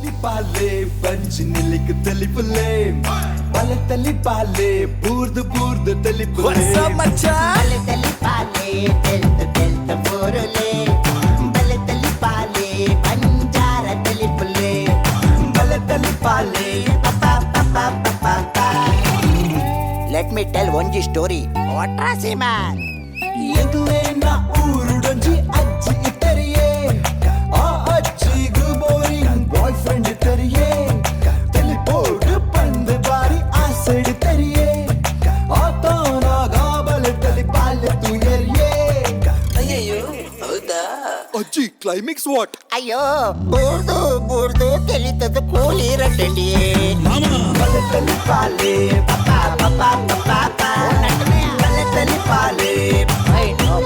ತೆಲಿಪಾಲೆ ಬಂಜಿ ನಿಲಿಕ್ ತೆಲಿಪುಲೆ ಬಲೆ ತೆಲಿಪಾಲೆ ಬೂರ್ದು ಬೂರ್ದು ತೆಲಿಪುಲೆ ಬಲೆ ತೆಲಿಪಾಲೆ ತೆಲ್ತ ತೆಲ್ತ ಬೋರುಲೆ ಬಲೆ ತೆಲಿಪಾಲೆ ಬಂಜಾರ ತೆಲಿಪುಲೆ ಬಲೆ ತೆಲಿಪಾಲೆ ಪಪ ಪಪ ಪಪ. Let me tell ಒಂಜಿ ಸ್ಟೋರಿ ವಾಟ್ರಾಸಿ ಮ್ಯಾನ್. ಎಂಕ್ಲೇನ ಊರುಡೊಂಜಿ ಅಜ್ಜಿ ಇತ್ತರಿಯೇ, ಆ ಅಜ್ಜಿಗು boring boy friend ಇತ್ತರಿಯೇ. ತೆಲಿಪೋಡು ಪಂದ್ ಬಾರಿ ಆಸೆಡ್ ತೆರಿಯೇ, ಆತನಾಗ ಬಲೆ ತೆಲಿಪಾಲೆ ತುಯರಿಯೇ. ಅಜ್ಜಿ, ಕ್ಲೈಮ್ಯಾಕ್ಸ್ what? ಅಯ್ಯೋ, ಬೂರ್ದು ಬೂರ್ದು ತೆಲಿತದ ಕೂಲಿ ರಟ್ಟಂಡಿ. ಬಲೆ ತೆಲಿಪಾಲೆ ಪಪ ಪಪ ಪಪ. ಬಲೆ ತೆಲಿಪಾಲೆ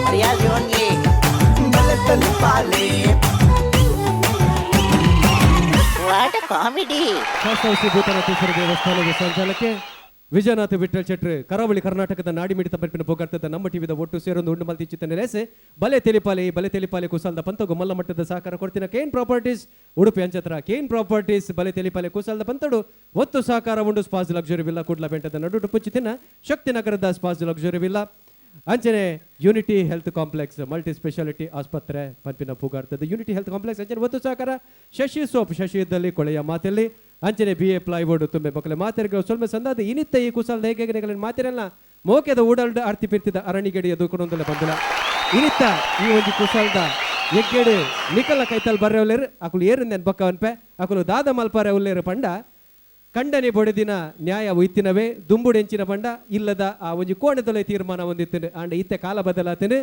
ಮರ್ಯಾದೆ ಓನ್ಲಿ. ಬಲೆ ತೆಲಿಪಾಲೆ. What comedy! Shastri Shri Bhutanatheshwara ದೇವಸ್ಥಾನದ ಸಂಚಾಲಕ್ಕೆ ವಿಜಯನಾಥ ವಿಠಲ್ ಶೆಟ್ರು ಕರಾವಳಿ ಕರ್ನಾಟಕದ ನಾಡಿಮಿಡಿತ ಪಂಪಿನ ಪೊಗರ್ತದ ನಮ್ಮ ಟಿವಿದ ಒಟ್ಟು ಸೇರೊಂದು ಉಂಡು ಮಲ್ತಿ ನೆಲೆಸೆ ಬಲೆ ತೆಲಿಪಾಲೆ. ಬಲೆ ತೆಲಿಪಾಲೆ ಕುಸಾಲ್ದ ಪಂತಗು ಮಲ್ಲ ಮಟ್ಟದ ಸಹಕಾರ ಕೊಡ್ತಿನ ಕೇನ್ ಪ್ರಾಪರ್ಟೀಸ್ ಉಡುಪಿ ಅಂಚತ್ರ. ಕೇನ್ ಪ್ರಾಪರ್ಟೀಸ್ ಬಲೆ ತೆಲಿಪಾಲೆ ಕುಸಾಲ್ದ ಪಂತಡು ಒತ್ತು ಸಹಕಾರ ಉಂಡು. ಸ್ಪಾಸ್ ಲಕ್ಸುರಿ ವಿಲ್ಲಾ ಕುಡ್ಲ ಬೆಂಟದ ನಡುಟು ಪುಚ್ಚಿ ತಿನ್ನ ಶಕ್ತಿನಗರದ ಸ್ಪಾಸ್ ಲಕ್ಸುರಿ ವಿಲ್ಲಾ. ಅಂಚನೆ unity health complex multi speciality ಆಸ್ಪತ್ರೆ ಪಂಪಿನ ಪೂಗಾರ್ತದ unity health complex. ಅಂಚನೆ ಒತ್ತು ಸಹಕಾರ ಶಶಿ ಸೋಪ್, ಶಶಿ ಇದ್ದಲ್ಲಿ ಕೊಳೆಯ ಮಾತಲ್ಲಿ. ಅಂಚನೆ B A plywood ತುಂಬೆ ಮಕ್ಕಳ ಮಾತೆರ್ಗ ಸೊಲ್ಮೆ ಸಂದಾದ. ಇನಿತ್ತ ಈ ಕುಸಲ್ದ ಹೇಗೆ ಮಾತೆರೆಲ್ಲ ಮೋಕೆದ ಊಡಲ್ಡ್ ಆರ್ತಿ ಪಿರ್ತಿದ ಅರಣಿಗಡಿಯ ದೂಕಣೊಂದಲೆ ಬಂದಿಲ್ಲ. ಇನಿತ್ತ ಈ ಒಂಜಿ ಕುಸಲ್ದ ಎಗ್ಗೇಡು ನಿಕಲ ಕೈತಲ್ ಬರ್ರೆ ಉಲ್ಲೇರು, ಅಕುಲು ಏರುಂದೆನ್ ಬೊಕ್ಕ ಅನ್ಪೆ. ಅಕುಲು ದಾದ ಮಲ್ಪಾರೆ ಉಲ್ಲೇರು ಪಂಡ, ಕಂಡನೆ ಬೊಡೆದಿನ ನ್ಯಾಯ ಇತ್ತಿನವೇ ದುಂಬುಡೆಂಚಿನ ಪಂಡ ಇಲ್ಲದ ಆ ಒಂಜಿ ಕೋಣೆದೊಲೆ ತೀರ್ಮಾನ ಹೊಂದಿತ್ತೇನೆ. ಆಂಡ ಇತ್ತೆ ಕಾಲ ಬದಲಾತೇನೆ.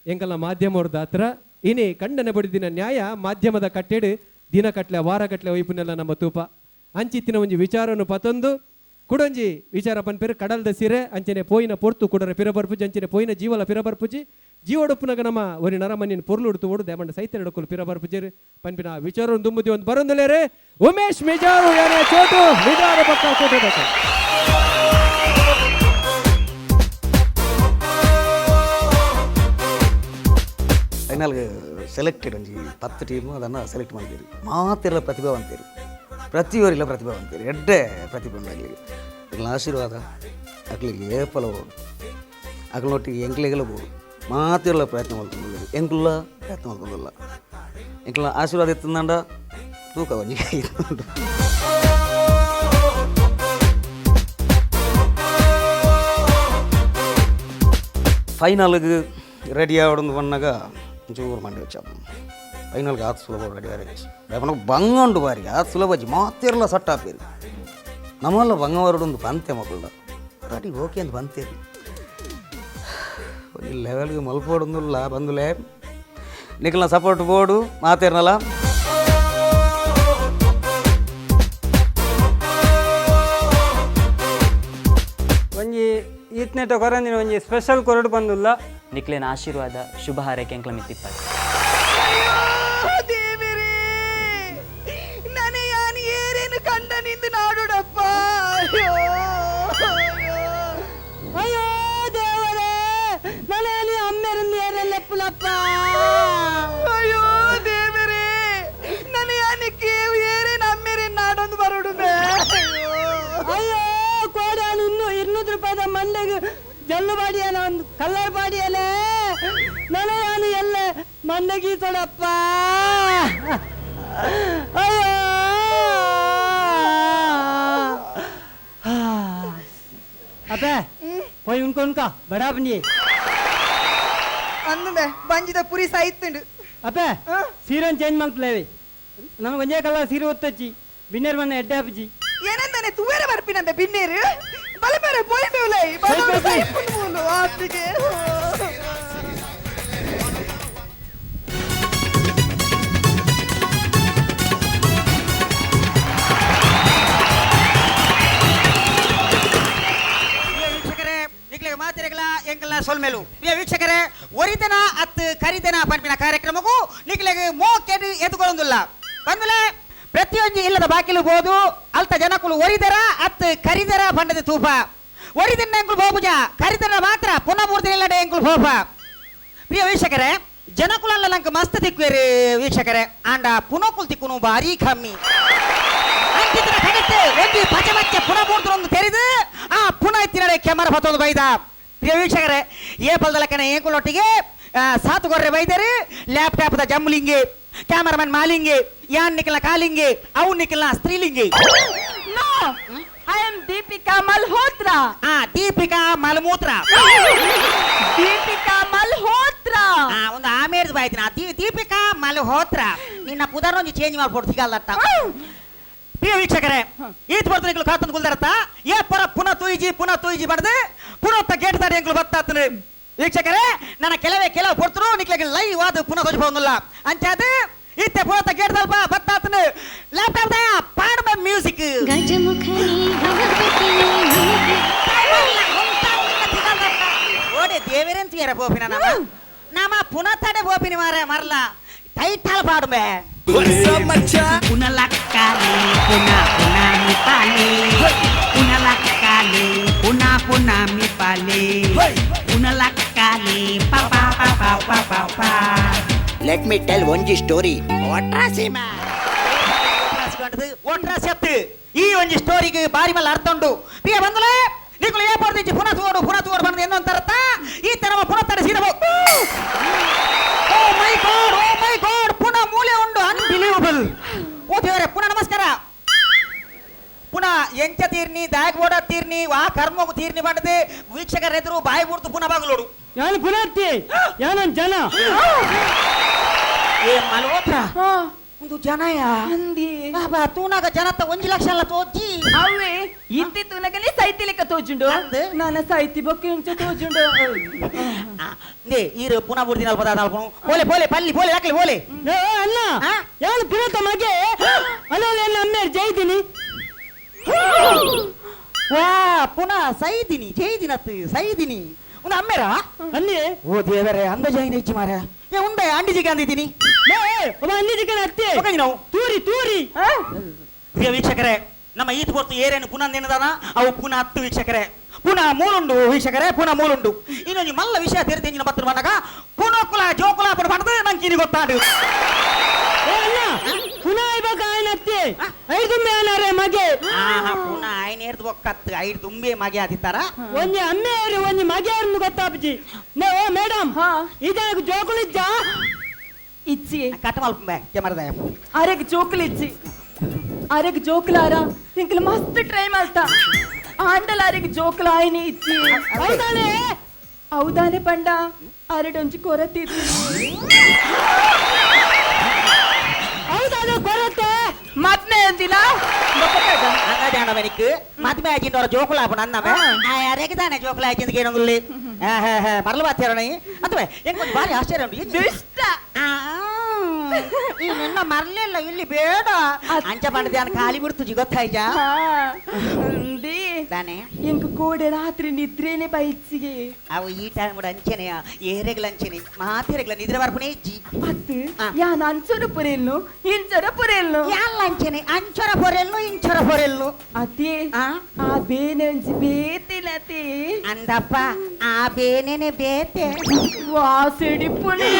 ಎಂಕಲ್ನ ಮಾಧ್ಯಮವ್ರದ್ದು ಹತ್ರ ಇನಿ ಕಂಡನೆ ಬೊಡೆದಿನ ನ್ಯಾಯ ಮಾಧ್ಯಮದ ಕಟ್ಟೆಡು ದಿನ ಕಟ್ಲೆ ವಾರ ಕಟ್ಲೆ ಒಯ್ಪುನೆಲ್ಲ ನಮ್ಮ ತೂಪ. ಅಂಚಿತ್ತಿನ ಒಂಜಿ ವಿಚಾರನು ಪತೊಂದು ಕುಡೊಂಜಿ ವಿಚಾರ ಪನ್ಪೇರು. ಕಡಲ್ದ ಸಿರೆ ಅಂಚನೆ ಪೋಯಿನ ಪೊರ್ತು ಕುಡರ ಪಿರ ಬರ್ಪುಜಿ, ಅಂಚನೆ ಪೋಯಿನ ಜೀವಲ ಪಿರ ಬರ್ಪುಜಿ. ಜೀವಡುಪ್ಪುನಗ ನಮ್ಮ ಒರಿ ನರಮನಿನ ಪೊರ್ಲು ಉಡುತು ಓಡು ದೇಮಂಡ ಸೈತ ನಡಕುಲು ಪಿರ ಬರ್ಪುಜೇರು ಪನ್ಪಿನ ವಿಚಾರ ದುಂಬುದಿ ಒಂದು ಬರೊಂದುಲೇರೆ ಉಮೇಶ್ ಮಿಜಾರು ಯಾನೆ ಚೋಟು ಮಿಜಾರು ಪಕ್ಕ ಚೋಟು ಪಕ್ಕ. ಫೈನಲ್ಗೆ ಸೆಲೆಕ್ಟೆಡ್ ಒಂಜಿ 10 ಟೀಮು ಅದನ್ನು ಸೆಲೆಕ್ಟ್ ಮಾಡಿದ್ದೀರಿ. ಮಾತಿರಲ್ಲ ಪ್ರತಿಭಾವಂತರು, ಪ್ರತಿಯೊರಿಲ್ಲ ಪ್ರತಿಭಾವಂತರು, ಎಡ್ಡೆ ಪ್ರತಿಭೆ ಉಂಡಾಗಲಿ. ಅಕ್ಲೆನ ಆಶೀರ್ವಾದ ಅಕ್ಲಿಗೆ ಏಪಲ ಬೋಡು, ಅಕ್ಲನೊಟ್ಟಿಗೆ ಎಂಕ್ಲೆಗೆಲ್ಲ ಬೋಡು. ಮಾತಿರಲ್ಲ ಪ್ರಯತ್ನ ಮಲ್ತೊಂದುಲ್ಲೆರ್, ಎಂಕುಲ್ಲ ಪ್ರಯತ್ನ ಮಲ್ತೊಂದುಲ್ಲ. ಎಂಕ್ಲ ಆಶೀರ್ವಾದ ಇತ್ತಂದಾಂಡ ತೂಕ ಒಂಜಿ ಉಂಡು. ಫೈನಲ್ಗೆ ರೆಡಿ ಆವಡೊಂದು ಪನ್ನಗ ಒಂಚೂರು ಮಂಡೆ വെച്ച ಫೈನಲ್ಗೆ ಆತ್ ಸುಲಭ ರೆಡಿ ಆರೇಜ್ ಪಂಡ ಬಂಗ ಉಂಡು ಬಾರಿ ಆತ್ ಸುಲಭ ಜಿ. ಮಾತೆರ್ಲ ಸಟ್ ಆಪೇರು ನಮ್ಮಲ್ಲ ಬಂಗವರಡೊಂದು ಬಂತೆ ಮಕ್ಕಳ ರೆಡಿ ಓಕೆ ಅಂತ ಬಂತೇರಿ. ಒಂಜಿ ಲೆವೆಲ್ಗೆ ಮಲ್ಪೋಡೊಂದುಲ್ಲ ಬಂದುಲೆ. ನಿಕಲ್ನ ಸಪೋರ್ಟ್ ಬೋಡು ಮಾತೇರ್ನಲ್ಲ. ಒಂಜಿ ಈತ್ನೇಟ ಕೊರಂದಿನ ಒಂಜಿ ಸ್ಪೆಷಲ್ ಕೊರಡು ಬಂದುಲ್ಲ. ನಿಕ್ಲೆನ ಆಶೀರ್ವಾದ ಶುಭ ಹಾರೈಕೆ ಎಂಕ್ಲ ಮಿತ್ತಿಪ್ಪಡ್. ದೇವರೇ, ನನೆ ಯಾನ್ ಏರೇನು ಕಂಡ ನಿಂದು ನಾಡುಡಪ್ಪ. ಅಯ್ಯೋ ಅಯ್ಯೋ ದೇವರೇ, ನನಗೆ ಅಮ್ಮೆರಂದು ಏರೆಲ್ಲಪ್ಪುಲಪ್ಪ. ಅಯ್ಯೋ ದೇವರೇ, ನನೆ ಯಾನ್ ಕೇವು ಏರೇನು ಅಮ್ಮೆರೇನು ನಾಡೊಂದು ಬರುಡುಬೆ. ಅಯ್ಯೋ ಕೋಡಾನು ಇನ್ನು 200 ರೂಪಾಯಿದ ಮಂಡೆಗೆ ಜಲ್ಲು ಬಾಡಿಯನ ಒಂದು ಕಲ್ಲರ್ ಬಾಡಿಯಲೇ. ನನಯಾನು ಎಲ್ಲ ಮಂಡೆಗೀಸೋಡಪ್ಪ. ಅಯ್ಯೋ ಅಬ್ಬೆ ಪೋಯ್ ಉನ್ಕೊ ಉನ್ಕ ಬಡಾ ಬನ್ನಿ. ಅಂದುಂಬೆ ಬಂಜಿದ ಪುರಿ ಸಾಯ್ತುಂಡು. ಅಪ್ಪೆ, ಸೀರೆನ್ ಚೇಂಜ್ ಮಲ್ಪಲೇವಿ, ನಮಗೆ ಒಂಜೇ ಕಲರ್ ಸೀರೆ ಒತ್ತಚ್ಚಿ ಬಿನ್ನೇರ್ ಮನ್ನ ಎಡ್ಡೆ ಆಪುಜಿ. ಏನಂತಾನೆ ತುವೇರೆ ಬರ್ಪಿನಂಬೆ ಬಿನ್ನೇರು ಬಲೆ ಬೇರೆ ಪೋಯ್ ಮೇವುಲೈ. ಪೋಯ್ ಪೋಯ್. ಆತಿಗೆ. ಪ್ರಿಯ ವೀಕ್ಷಕರೇ, ನಿಕ್ಲೆಗ್ ಮಾತಿರಗಲ ಎಂಕಲ್ನ ಸೊಲ್ಮೆಲು. ಪ್ರಿಯ ವೀಕ್ಷಕರೇ, ಒರಿತನ ಅತ್ತು ಕರಿತನ ಪನ್ಪಿನ ಕಾರ್ಯಕ್ರಮಕ್ಕೂ ನಿಕ್ಲೆಗ್ ಮೋಕೆಡ್ ಎದುಕೊಳ್ಳೊಂದುಲ್ಲ. ಬಂದ್ಮೇಲೆ ಪ್ರತಿಯೊಂಜಿ ಇಲ್ಲದ ಬಾಕಿಲು ಬೋದು ಅಲ್ತ ಜನಕುಲು ಒರಿದರ ಅತ್ತು ಕರಿದರ ಪಂಡದ ತೂಪ. ಒರಿದನ್ನ ಎಂಕುಲು ಬೋಪುಜ, ಕರಿದರ ಮಾತ್ರ ಪುನಃ ಮೂರ್ತಿ ಇಲ್ಲಡೆ ಎಂಕುಲು ಹೋಪ. ಪ್ರಿಯ ವೀಕ್ಷಕರೇ, ಜನಕುಲಲ್ಲ ಲಂಕ ಮಸ್ತ್ ತಿಕ್ವೇರಿ ವೀಕ್ಷಕರೇ ಆಂಡ ಪುನಕುಲ್ ತಿಕ್ಕುನು ಭಾರಿ ಕಮ್ಮಿ ಅಂಚಿತ್ರ ಕಡಿತೆ ಒಂಜಿ ಪಚ ಪಚ್ಚ ಪುನ ಬೂರ್ದು ತೆರೆದು ಆ ಪುನ ಇತ್ತಿನಡೆ ಕೆಮರ ಬತ್ತೊಂದು ಬೈದ ಪ್ರಿಯ ವೀಕ್ಷಕರೇ ಏ ಪಲ್ದಲಕ್ಕನ ಏಂಕುಲೊಟ್ಟಿಗೆ ಸಾತು ಗೊರ್ರೆ ಬೈದರು ಲ್ಯಾಪ್ಟಾಪ್ದ ಜಮ್ಮುಲಿಂಗೆ ಕ್ಯಾಮರಾಮನ್ ಮಾಲಿಂಗೆ ಯಾನ್ ನಿಕಲ ಕಾಲಿಂಗೆ ಅವು ನಿಕಲ ಸ್ತ್ರೀಲಿಂಗೆ. No, I am Deepika Malhotra. ಆ ದೀಪಿಕಾ ಮಲ್ಮೂತ್ರ. ದೀಪಿಕಾ ಮಲ್ಹೋತ್ರ. ಆ ಒಂದು ಆಮೇರ್ದು ಬಾಯ್ತಿನ ದೀಪಿಕಾ ಮಲ್ಹೋತ್ರ ನಿನ್ನ ಪುದರೊಂದು ಚೇಂಜ್ ಮಾಡ್ಕೊಡ್ತು ಸಿಗಲ್ಲತ್ತ. ಪ್ರಿಯ ವೀಕ್ಷಕರೇ ಈತ್ ಬರ್ತನಿಗಳು ಕಾತಂದು ಕುಲ್ದರತ್ತ ಏ ಪರ ಪುನಃ ತುಯ್ಜಿ ಪುನಃ ತುಯ್ಜಿ ಬಡ್ದು ಪುನಃ ಗೇಟ್ ದಾಡಿ ಅಂಕಲು ಬತ್ತಾತನು. ವೀಕ್ಷಕರೇ ನನ್ನ ಕೆಲವೇ ಕೆಲವು ಪೊರ್ತರು ನಿಕ್ಲೆಗೆ ಲೈವ್ ಆದ ಪುನಃ ತೋಜ್ ಅಂಚಾದ ಇತ್ತೆ ಪುನಃ ಗೇಟ್ ದಲ್ಪ ಬತ್ತಾತನು ಲ್ಯಾಪ್ಟಾಪ್ ದಯ ಪಾಡ್ಬ ಮ್ಯೂಸಿಕ್ ಓಡೆ ದೇವರೆಂತ ಬೋಪಿನ ನಮ್ಮ ನಮ್ಮ ಪುನಃ ತಡೆ ಬೋಪಿನಿ ಮಾರ ಮರಲ ಟೈಟಾಲ್ ಪಾಡುಬೆ. ಪುನಲಕ್ಕಾಲೆ ಪುನಃ ಪುನಃ ಮಿಪಾಲೆ ಪುನಲಕ್ಕಾಲೆ ಪುನಃ ಪುನಃ ಮಿಪಾಲೆ ಪುನಲಕ್ಕಾಲೆ ಪಾಪಾ ಪಾಪಾ ಪಾಪಾ ಪಾ. Let me tell ಒಂಜಿ ಸ್ಟೋರಿ. ಒಟ್ರಾಸಿಮಾ ಒಟ್ರಾಸೆತ್ತು ಈ ಒಂಜಿ ಸ್ಟೋರಿಗೆ ಬಾರಿ ಮಲ್ಲ ಅರ್ಥ ಉಂಡು. ಪ್ರಿಯ ಬಂದಲೇ ನಿಕುಲು ಏ ಪಡ್ದಿಜ್ಜಿ ಪುನಃ ತೋಡು ಪುನಃ ತೋಡು ಬಂದು ಎನ್ನೊಂತರತ್ತ ಈ ತರ ಪುನಃ ತಡೆ ಸೀದಬೋ. Oh my God, oh my God, ಪುನಃ ಮೂಲೆ ಉಂಡು ಅನ್ಬಿಲೀವಬಲ್. ಓ ದೇವರೇ ಪುನಃ ನಮಸ್ಕಾರ. ಪುನಃ ಎಂಚ ತೀರ್ನಿ ದಾಗ್ ಬೋಡ ತೀರ್ನಿ ವಾ ಕರ್ಮಗು ತೀರ್ನಿ ಬಂಡದೆ ವೀಕ್ಷಕರ ಎದುರು ಬಾಯಿ ಬುಡ್ದು ಪುನಃ ಬಾಗಲೋಡು. ಯಾನು ಪುನರ್ತಿ ಯಾನೊಂದು ಜನ ಏ ಮಲ್ಹೋತ್ರ ಒಂದು ಜನಯ ಅಂದಿ ಬಾಬಾ ತೂನಾಗ ಜನತ್ತ 1 ಲಕ್ಷ ಅಲ್ಲ ತೋಜಿ ಅವೇ ಇಂತಿ ತೂನಗನೆ ಸೈತಿಲಿಕ್ಕ ತೋಜುಂಡು ನಾನ ಸೈತಿ ಬೊಕ್ಕೆ ಇಂಚ ತೋಜುಂಡು. ನೇ ಈರು ಪುನಃ ಬುಡ್ದಿನ ಅಲ್ಪ ದಾದ ಪೋಲೆ ಪೋಲೆ ಪಲ್ಲಿ ಪೋಲೆ ಹಾಕಲಿ ಪೋಲೆ. ಅಣ್ಣ ಯಾನು ಪುನಃ ಮಗೆ ಅಲ್ಲ ಎಲ್ಲ ಅಮ್ಮೇರು ಜೈದಿನಿ. ವಾ ಪುನಃ ಸೈದಿನಿ ಜೈದಿನತ್ತು ಸೈದಿನಿ ಒಂದು ಅಮ್ಮೇರಾ ಅಲ್ಲಿ ಓ ದೇವರೇ ಅಂದ ಜೈನ ಇಚ್ಚಿ ಮಾರ ಏ ಉಂಡೆ ಅಂಡಿ ಜಿಗೆ ಅಂದಿದ್ದೀನಿ ಅಂಡಿ ಜಿಗೆ ಅತ್ತೆ ನಾವು ತೂರಿ ತೂರಿ. ಪ್ರಿಯ ವೀಕ್ಷಕರೇ ನಮ್ಮ ಈತ್ ಹೊರತು ಏರೇನು ಪುನಃ ನೆನದಾನ ಅವು ಪುನಃ 10 ವೀಕ್ಷಕರೇ ಪುನಃ ಮೂಲುಂಡು ವೀಕ್ಷಕರೇ ಪುನಃ ಮೂಲುಂಡು. ಇನ್ನೊಂದು ಮಲ್ಲ ವಿಷಯ ತೆರೆದ ಬತ್ತ ಬಂದಾಗ ಪುನಃ ಕುಲ ಜೋಕುಲ ಪುನ ಬಂದದು ನಂಗೆ ಇನಿ ಗೊತ್ತಾಡು. ಪುನಃ ಇವಾಗ ಆಯ್ನತ್ತಿ ಐದುಂಬೆ ಅನಾರೆ ಮಗೆ ಪುನಃ ಆಯ್ನ ಏರ್ದು ಒಕ್ಕತ್ತು ಐದು ತುಂಬೆ ಮಗೆ ಆದಿತ್ತಾರ ಒಂಜಿ ಅಮ್ಮೆಯವರು ಒಂಜಿ ಮಗೆಯವ್ರನ್ನು ಗೊತ್ತಾಪಜಿ. ನೇ ಓ ಮೇಡಮ್ ಇದಾಗ ಜೋಕುಲಿಜ್ಜ ಇಚ್ಚಿ ಕಟ್ ಮಲ್ಪಂಬೆ ಕೆಮರದಯ ಅರೆಗ್ ಜೋಕುಲಿಜ್ಜಿ ಅರೆಗ್ ಜೋಕುಲಾರ ಇಂಕಲ್ ಮಸ್ತ್ ಟ್ರೈ ಮಾಡ್ತಾ ಆಂಡಲ ಅರೆಗ್ ಜೋಕುಲ ಆಯ್ನಿ ಇಚ್ಚಿ. ಹೌದಾನೆ ಹೌದಾನೆ ಪಂಡ ಅರೆಡೊಂಜಿ ಕೊರತೆ ಹೌದಾನೆ ಕೊರತೆ ಮದ್ಮೆ ಅಂದಿಲ್ಲ ಅಂಗಜಾಣವನಿക്ക് ಮದ್ಮೆ ಆಜಿಂದವರ ಜೋಕುಲಾಪು ನನ್ನಮೆ ಅರೆಗೆ ತಾನೆ ಜೋಕುಲ ಆಜಿಂದ ಏನೊಂದುಲ್ಲಿ ಮರಳು ಬಾತ್ಯಾರಣಿ ಅಥವಾ ಹೆಂಗೊಂದು ಭಾರಿ ಆಶ್ಚರ್ಯ ಉಂಟು. ದುಷ್ಟ ನಿನ್ನ ಮರಲಿಲ್ಲ ಇಲ್ಲಿ ಬೇಡ ಅಂಚ ಪಂಡದೆ ಖಾಲಿ ಬಿಡ್ತು ಗೊತ್ತಾಯ್ತಾ ತಾನೆ ಇಂಕ ಕೋಡೆ ರಾತ್ರಿ ನಿದ್ರೇನೆ ಬೈಚಿಗೆ ಅವು ಈ ಟೈಮ್ ಕೂಡ ಅಂಚೆನೆಯ ಏರೆಗ್ಲ ಅಂಚೆನೆ ಮಾತೆರೆಗ್ಲ ನಿದ್ರೆ ಬರ್ಪುನೆ ಇಜ್ಜಿ ಅತ್ತು ಯಾನ್ ಅಂಚೊರ ಪೊರೆಲ್ನು ಇಂಚೊರ ಪೊರೆಲ್ನು ಯಾಲ್ಲ ಅಂಚೆನೆ ಅಂಚೊರ ಪೊರೆಲ್ನು ಇಂಚೊರ ಪೊರೆಲ್ನು ಅದೇ ಆ ಬೇನೆ ಅಂಚಿ ಬೇತಿನತಿ ಅಂದಪ್ಪ ಆ ಬೇನೆನೆ ಬೇತೆ ವಾ ಸಿಡಿಪುಣೆ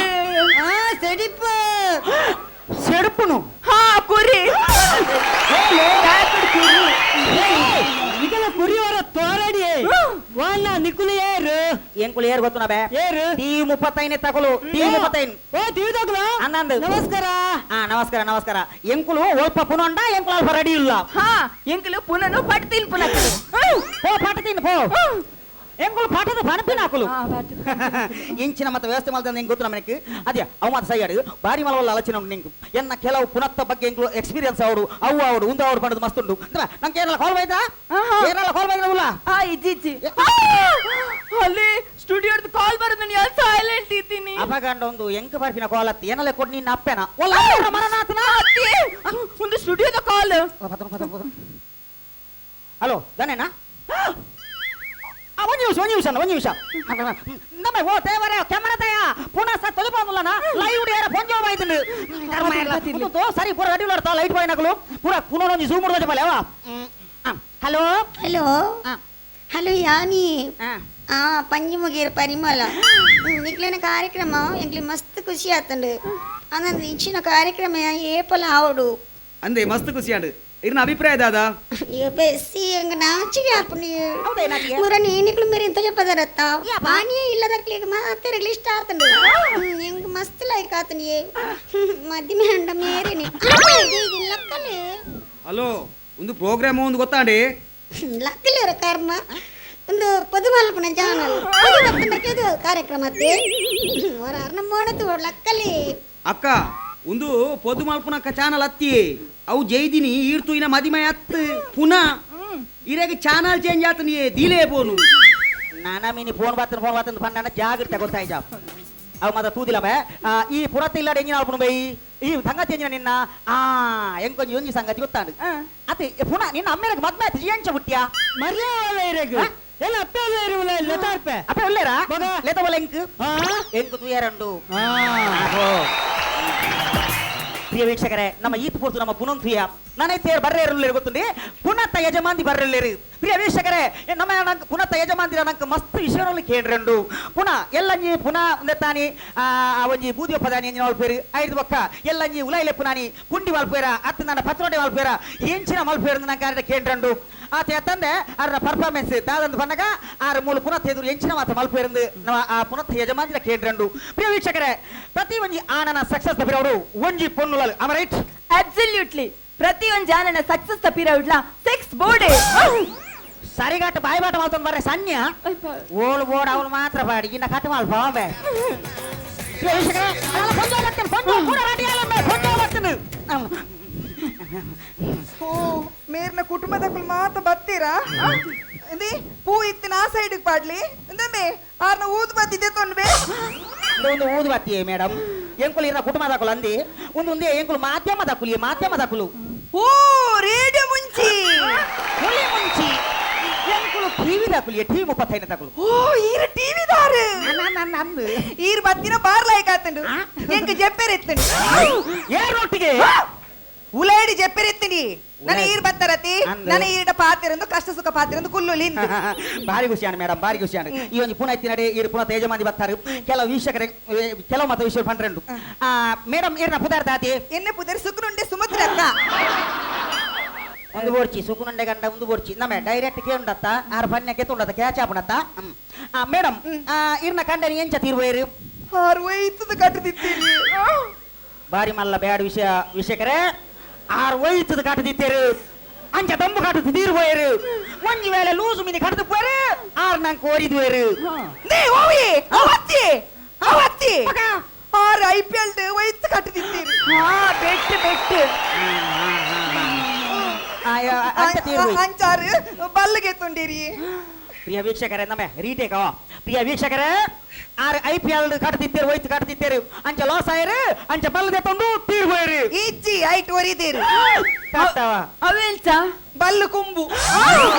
ಆ ಸಿಡಿಪು ಸೆಡುಪುನು ಹಾ ಕುರಿ ಇದೆಲ್ಲ ಕುರಿಯವರ ತೋರಡಿ ವಾನ ನಿಕುಲು ಏರು ಎಂಕುಲು ಏರು ಗೊತ್ತು ನಬೆ ಏರು ಟಿ 35 ತಗೊಳು ಟಿ 35 ಓ ಟಿವಿ ತಗೊಳು ಅನ್ನಂದು ನಮಸ್ಕಾರ. ಆ ನಮಸ್ಕಾರ ನಮಸ್ಕಾರ. ಎಂಕುಲು ಒಲ್ಪ ಪುನೊಂಡ ಎಂಕುಲು ಅಲ್ಪ ರೆಡಿ ಇಲ್ಲ. ಹಾ ಎಂಕುಲು ಪುನನು ಪಟ್ ತಿನ್ ಪುನಕಲು ಪೋ ಪಟ್ ತಿನ್ ಪೋ ಎಂಕುಲು ಪಾಠದ ಪಣಪಿನ ಹಾಕಲು ಇಂಚಿನ ಮತ್ತೆ ವ್ಯವಸ್ಥೆ ಮಾಡ್ದೆ ನಿಂಗೆ ಗೊತ್ತು ನಮಗೆ ಅದೇ ಅವು ಮಾತ್ರ ಸೈಯಾಡು ಬಾರಿ ಮಲವಲ್ಲ ಆಲೋಚನೆ ಉಂಟು ನಿಂಗೆ ಎನ್ನ ಕೆಲವು ಪುನತ್ತ ಬಗ್ಗೆ ಎಂಕುಲು ಎಕ್ಸ್ಪೀರಿಯನ್ಸ್ ಅವರು ಅವು ಅವರು ಉಂದು ಅವರು ಪಡೆದು ಮಸ್ತ್ ಉಂಟು ನಂಗೆ ಏನೆಲ್ಲ ಕಾಲ್ ಬೈದಾ ಏನೆಲ್ಲ ಕಾಲ್ ಬೈದ ಉಲ್ಲ ಆ ಇಜ್ಜಿ ಅಲ್ಲಿ ಸ್ಟುಡಿಯೋದ ಕಾಲ್ ಬರೋದು ನಾನು ಸೈಲೆಂಟ್ ಇದ್ದೀನಿ ಅಪಗಂಡ ಒಂದು ಎಂಕ ಬರ್ಪಿನ ಕಾಲ್ ಅತ್ತಿ ಏನೆಲ್ಲ ಕೊಟ್ಟು ನಿನ್ನ ಅಪ್ಪನ ಒಲ್ಲ ಮರನಾಥನ ಒಂದು ಸ್ಟುಡಿಯೋದ ಕಾಲ್. ಹಲೋ ದನೇನಾ ಒಂದು ನಿಮಿಷ ಒಂದು ನಿಮಿಷ ಒಂದು ನಿಮಿಷ ನಮ್ಮ ಓ ದೇವರೇ ಕೆಮರದಯ ಪುನಃ ಸಹ ತೊಲಿಬೋದಲ್ಲ ಲೈವ್ ಯಾರ ಫೋನ್ ಜೋಬ್ ಆಯ್ತು ಸರಿ ಪೂರ ರೆಡಿ ಮಾಡ್ತಾ ಲೈಟ್ ಬಾಯ್ನಗಳು ಪೂರ ಪುನಃ ಒಂದು ಝೂಮ್ ಮಾಡೋದು ಬಲೆ. Hello hello hello ಯಾನಿ ಪಂಜಿಮುಗೇರ್ ಪರಿಮಳ ನಿಕ್ಲೆನ ಕಾರ್ಯಕ್ರಮ ಎಂಕ್ಲೆ ಮಸ್ತ್ ಖುಷಿ ಆತಂಡು ಅಂದಂದು ಇಚ್ಚಿನ ಕಾರ್ಯಕ್ರಮ ಏಪಲ ಆವಡು ಅಂದೆ ಮಸ್ತ್ ಖುಷಿ ಆಂಡು ಇರ್ನ ಅಭಿಪ್ರಾಯ ದಾದಾ ಬೆಸ್ಸಿ ಎಂಗ ನಾಚಿಗೆ ಆಪುಂಡು ಮುರ ನೀನಿಕ್ಲು ಮೇರೆ ಎಂತ చెప్పదరత్త పానీయ ಇಲ್ಲದಕ್ಲಿಗೆ ಮಾತೆರಗ್ಲಿ ಇಷ್ಟ ಆತಂಡು ಎಂಗ್ ಮಸ್ತ್ ಲೈಕ್ ಆತಂಡು ಮದ್ದಿಮೆ ಅಂಡ ಮೇರೇನೆ ಲಕ್ಕಲೆ ಹಲೋ ಒಂದು ಪ್ರೋಗ್ರಾಮ್ ಒಂದು ಗೊತ್ತಾಂಡಿ ಲಕ್ಕಲೇರ ಕರ್ಮ ಒಂದು ಪೊದುಮಲ್ಪನ ಚಾನಲ್ ಕಾರ್ಯಕ್ರಮ ಮೋಡತು ಲಕ್ಕಲಿ ಅಕ್ಕ ಒಂದು ಪೊದುಮಲ್ಪನ ಚಾನಲ್ ಅತ್ತಿ ಅವು ಜೈದಿನಿ ಈರ್ತು ಇನ ಮದಿಮೆ ಅತ್ ಪುನಃ ಇರಾಗ ಚಾನಲ್ ಚೇಂಜ್ ಆತನಿ ದಿಲೇ ಬೋನು ನಾನಾ ಮೀನಿ ಫೋನ್ ಬಾತನ ಫೋನ್ ಬಾತನ ಪಂಡ ಜಾಗ್ರತೆ ಗೊತ್ತಾಯ್ತ ಅವು ಮಾತ್ರ ತೂದಿಲ್ಲ ಬೇ ಈ ಪುರತ ಇಲ್ಲ ಎಂಜಿನ ಆಲ್ಪುನು ಬೈ ಈ ಸಂಗತಿ ಎಂಜಿನ ನಿನ್ನ ಆ ಎಂಕೊಂಜಿ ಒಂಜಿ ಸಂಗತಿ ಗೊತ್ತಾಂಡು ಅತ್ತೆ ಪುನಃ ನಿನ್ನ ಅಮ್ಮೇರಗ ಮದ್ಮೆ ಆಯ್ತು ಎಂಚ ಹುಟ್ಟಿಯಾ ಮರ್ಯಾದೆ ಎಲ್ಲ ಅಪ್ಪೆ ಲೆತಾರ್ಪೆ ಅಪ್ಪೆ ಉಲ್ಲೇರಾ ಲೆತ ಬಲ ಎಂಕ್ ಎಂಕ್ ತುಯರಂಡು ಪ್ರಿಯ ವೀಕ್ಷಕರೇ ನಮ್ಮ ಈತ್ ಪೂರ್ತು ನಮ್ಮ ಪುನಂತುಯ ನಾನೈತೆ ಬರ್ರೆ ಇರಲಿಲ್ಲ ಗೊತ್ತುಂಡಿ ಪುನತ್ತ ಯಜಮಾಂದಿ ಬರ್ರಲ್ಲೇರು ಪ್ರಿಯ ವೀಕ್ಷಕರೇ ನಮ್ಮ ನಂಗೆ ಪುನತ್ತ ಯಜಮಾಂದಿರ ನಂಗೆ ಮಸ್ತ್ ವಿಷಯದಲ್ಲಿ ಕೇಳ್ರಂಡು ಪುನಃ ಎಲ್ಲಂಜಿ ಪುನಃ ತಾನಿ ಆ ಒಂಜಿ ಬೂದಿಯ ಪದಾನಿ ಎಂಜಿನ ವಾಲ್ಪೇರು ಐದು ಬೊಕ್ಕ ಎಲ್ಲಂಜಿ ಉಲಾಯಿಲೆ ಪುನಾನಿ ಪುಂಡಿ ವಾಲ್ಪೇರ ಅತ್ತ ನನ್ನ ಪತ್ರೊಡೆ ವಾಲ್ಪೇರ ಎಂಚಿನ ಮಲ್ಪೇರು ನಂಗೆ ಆರ ಕೇಳ್ರಂಡು ಆತ ತಂದೆ ಆರ ಪರ್ಫಾರ್ಮೆನ್ಸ್ ದಾದಂದು ಬನ್ನಗ ಆರ ಮೂಲ ಪುನಃ ಎದುರು ಎಂಚಿನ ಮಾತ ಮಲ್ಪೇರಂದು ನಮ್ಮ ಆ ಪುನಃ ಯಜಮಾಂದಿರ ಕೇಳ್ರಂಡು ಪ್ರಿಯ ವೀಕ್ಷಕರೇ ಪ್ರತಿ ಒಂಜಿ ಆನನ ಸಕ್ಸಸ್ ತಪ್ಪಿರವರು ಒಂಜಿ ಪೊನ್ನುಲಲ್ ಅಮ ರೈಟ್ ಅಬ್ಸಲ್ಯೂಟ್ಲಿ ಪ್ರತಿ ಒಂಜಿ ಆನನ ಸಕ್ಸಸ್ ತಪ್ಪಿರವುಡ್ಲ ಸೆಕ್ಸ್ ಬೋರ್ಡ್ ಸರಿಗಾಟ ಬಾಯಿ ಬಾಟ ಮಾತೊಂದು ಬರ್ರೆ ಸಣ್ಣ ಓಳು ಬೋರ್ಡ್ ಅವಳು ಮಾತ್ರ ಬಾಡಿ ಇನ್ನ ಕಟ್ ಮಾಲ್ ಬಾಂಬೆ ಓ ಮೇರ್ನ ಕುಟುಂಬದಕ್ಕಲು ಮಾತ ಬತ್ತೀರಾ ಪೂ ಇತ್ತಿನ ಆ ಸೈಡ್ ಪಾಡ್ಲಿ ಇಂದಮೇ ಆರ್ನ ಊದು ಬತ್ತಿದೆ ತೊಂಡ್ಬೆ ಒಂದು ಊದು ಬತ್ತಿಯೇ ಮೇಡಮ್ ಎಂಕುಲು ಇರ ಕುಟುಂಬ ದಾಕುಲು ಅಂದಿ ಒಂದು ಒಂದೇ ಎಂಕುಲು ಮಾಧ್ಯಮ ದಾಕುಲಿ ಮಾಧ್ಯಮ ದಾಕುಲು ಓ ರೇಡಿಯೋ ಮುಂಚಿ ಹುಲಿ ಮುಂಚಿ ಎಂಕುಲು ಟಿವಿ ದಾಕುಲಿ ಟಿವಿ 35 ದಾಕುಲು ಓ ಈರ ಟಿವಿ ದಾರು ನಂದು ಈರ್ ಬತ್ತಿನ ಬಾರ್ ಲೈಕ್ ಆತಂಡು ಎಂಕ್ ಜಪ್ಪೆರ್ ಎತ್ತಂಡು ಏರ್ ರೊಟ್ಟಿಗೆ ಉಲೇಡಿ ಜಪ್ಪೆರ್ ಎತ್ತಂಡಿ ನನ್ನ ಈರ್ ಬತ್ತರತಿ ನನ್ನ ಈರಿಟ ಪಾತಿರಂದು ಕಷ್ಟ ಸುಖ ಪಾತಿರಂದು ಕುಲ್ಲುಲಿ ಭಾರಿ ಖುಷಿಯಾಣ ಮೇಡಮ್ ಭಾರಿ ಖುಷಿಯಾಣ ಈ ಒಂದು ಪುನಃ ಎತ್ತಿನಡೆ ಈರು ಪುನಃ ತೇಜಮಾಂದಿ ಬತ್ತಾರೆ ಕೆಲವು ವೀಕ್ಷಕರೇ ಕೆಲವು ಮತ ವಿಷಯ ಪಂಡ್ರೆಂಡು ಮೇಡಮ್ ಈರ್ನ ಪುದಾರ್ ದಾತಿ ಎನ್ನ ಪುದರ್ ಸುಖನುಂಡೆ ಸುಮತ್ರಕ್ಕ ಒಂದು ಬೋರ್ಚಿ ಸುಕುನುಂಡೆ ಗಂಡ ಒಂದು ಬೋರ್ಚಿ ನಮ್ಮೆ ಡೈರೆಕ್ಟ್ ಕೇಂಡತ್ತ ಆರು ಪನ್ಯಕ್ಕೆ ತುಂಡತ್ತ ಕ್ಯಾಚ್ ಆಪಣತ್ತ ಮೇಡಮ್ ಇರ್ನ ಕಂಡನಿ ಎಂಚ ತೀರ್ವೇರು ಆರು ವೈತದ ಕಟ್ಟದಿತ್ತೀರಿ ಬಾರಿ ಮಲ್ಲ ಬ್ಯಾಡ ವಿಷಯ ವಿಷಯಕರೇ ಆರು ವೈತದ ಕಟ್ಟದಿತ್ತೇರು ಅಂಚ ತಂಬು ಕಟ್ಟದು ತೀರ್ಬೋಯರು ಒಂಜಿ ವೇಳೆ ಲೂಸು ಮೀನಿ ಕಟ್ಟದು ಪೋಯರು ಆರು ನಂಗೆ ಕೋರಿದ್ವೇರು ಆರು I P L ವೈತ್ ಕಟ್ಟದಿತ್ತೀರಿ ಬೆಟ್ಟು ಬೆಟ್ಟು ಅಂಚಾರು ಬಲ್ಲಿಗೆ ತುಂಡಿರಿ ಪ್ರಿಯ ವೀಕ್ಷಕರೇ ನಮ್ಮ ರೀಟೇಕ್ ಪ್ರಿಯ ವೀಕ್ಷಕರೇ ಆರು I P L ಕಟ್ಟದಿತ್ತೇರು ಹೋಯ್ತು ಕಟ್ಟದಿತ್ತೇರು ಅಂಚ ಲಾಸ್ ಆಯರು ಅಂಚ ಬಲ್ಲದೆ ತಂದು ತೀರ್ ಹೋಯರು ಇಜ್ಜಿ ಐಟ್ ಒರಿದೇರು ಅವೆಲ್ಚ ಬಲ್ಲು ಕುಂಬು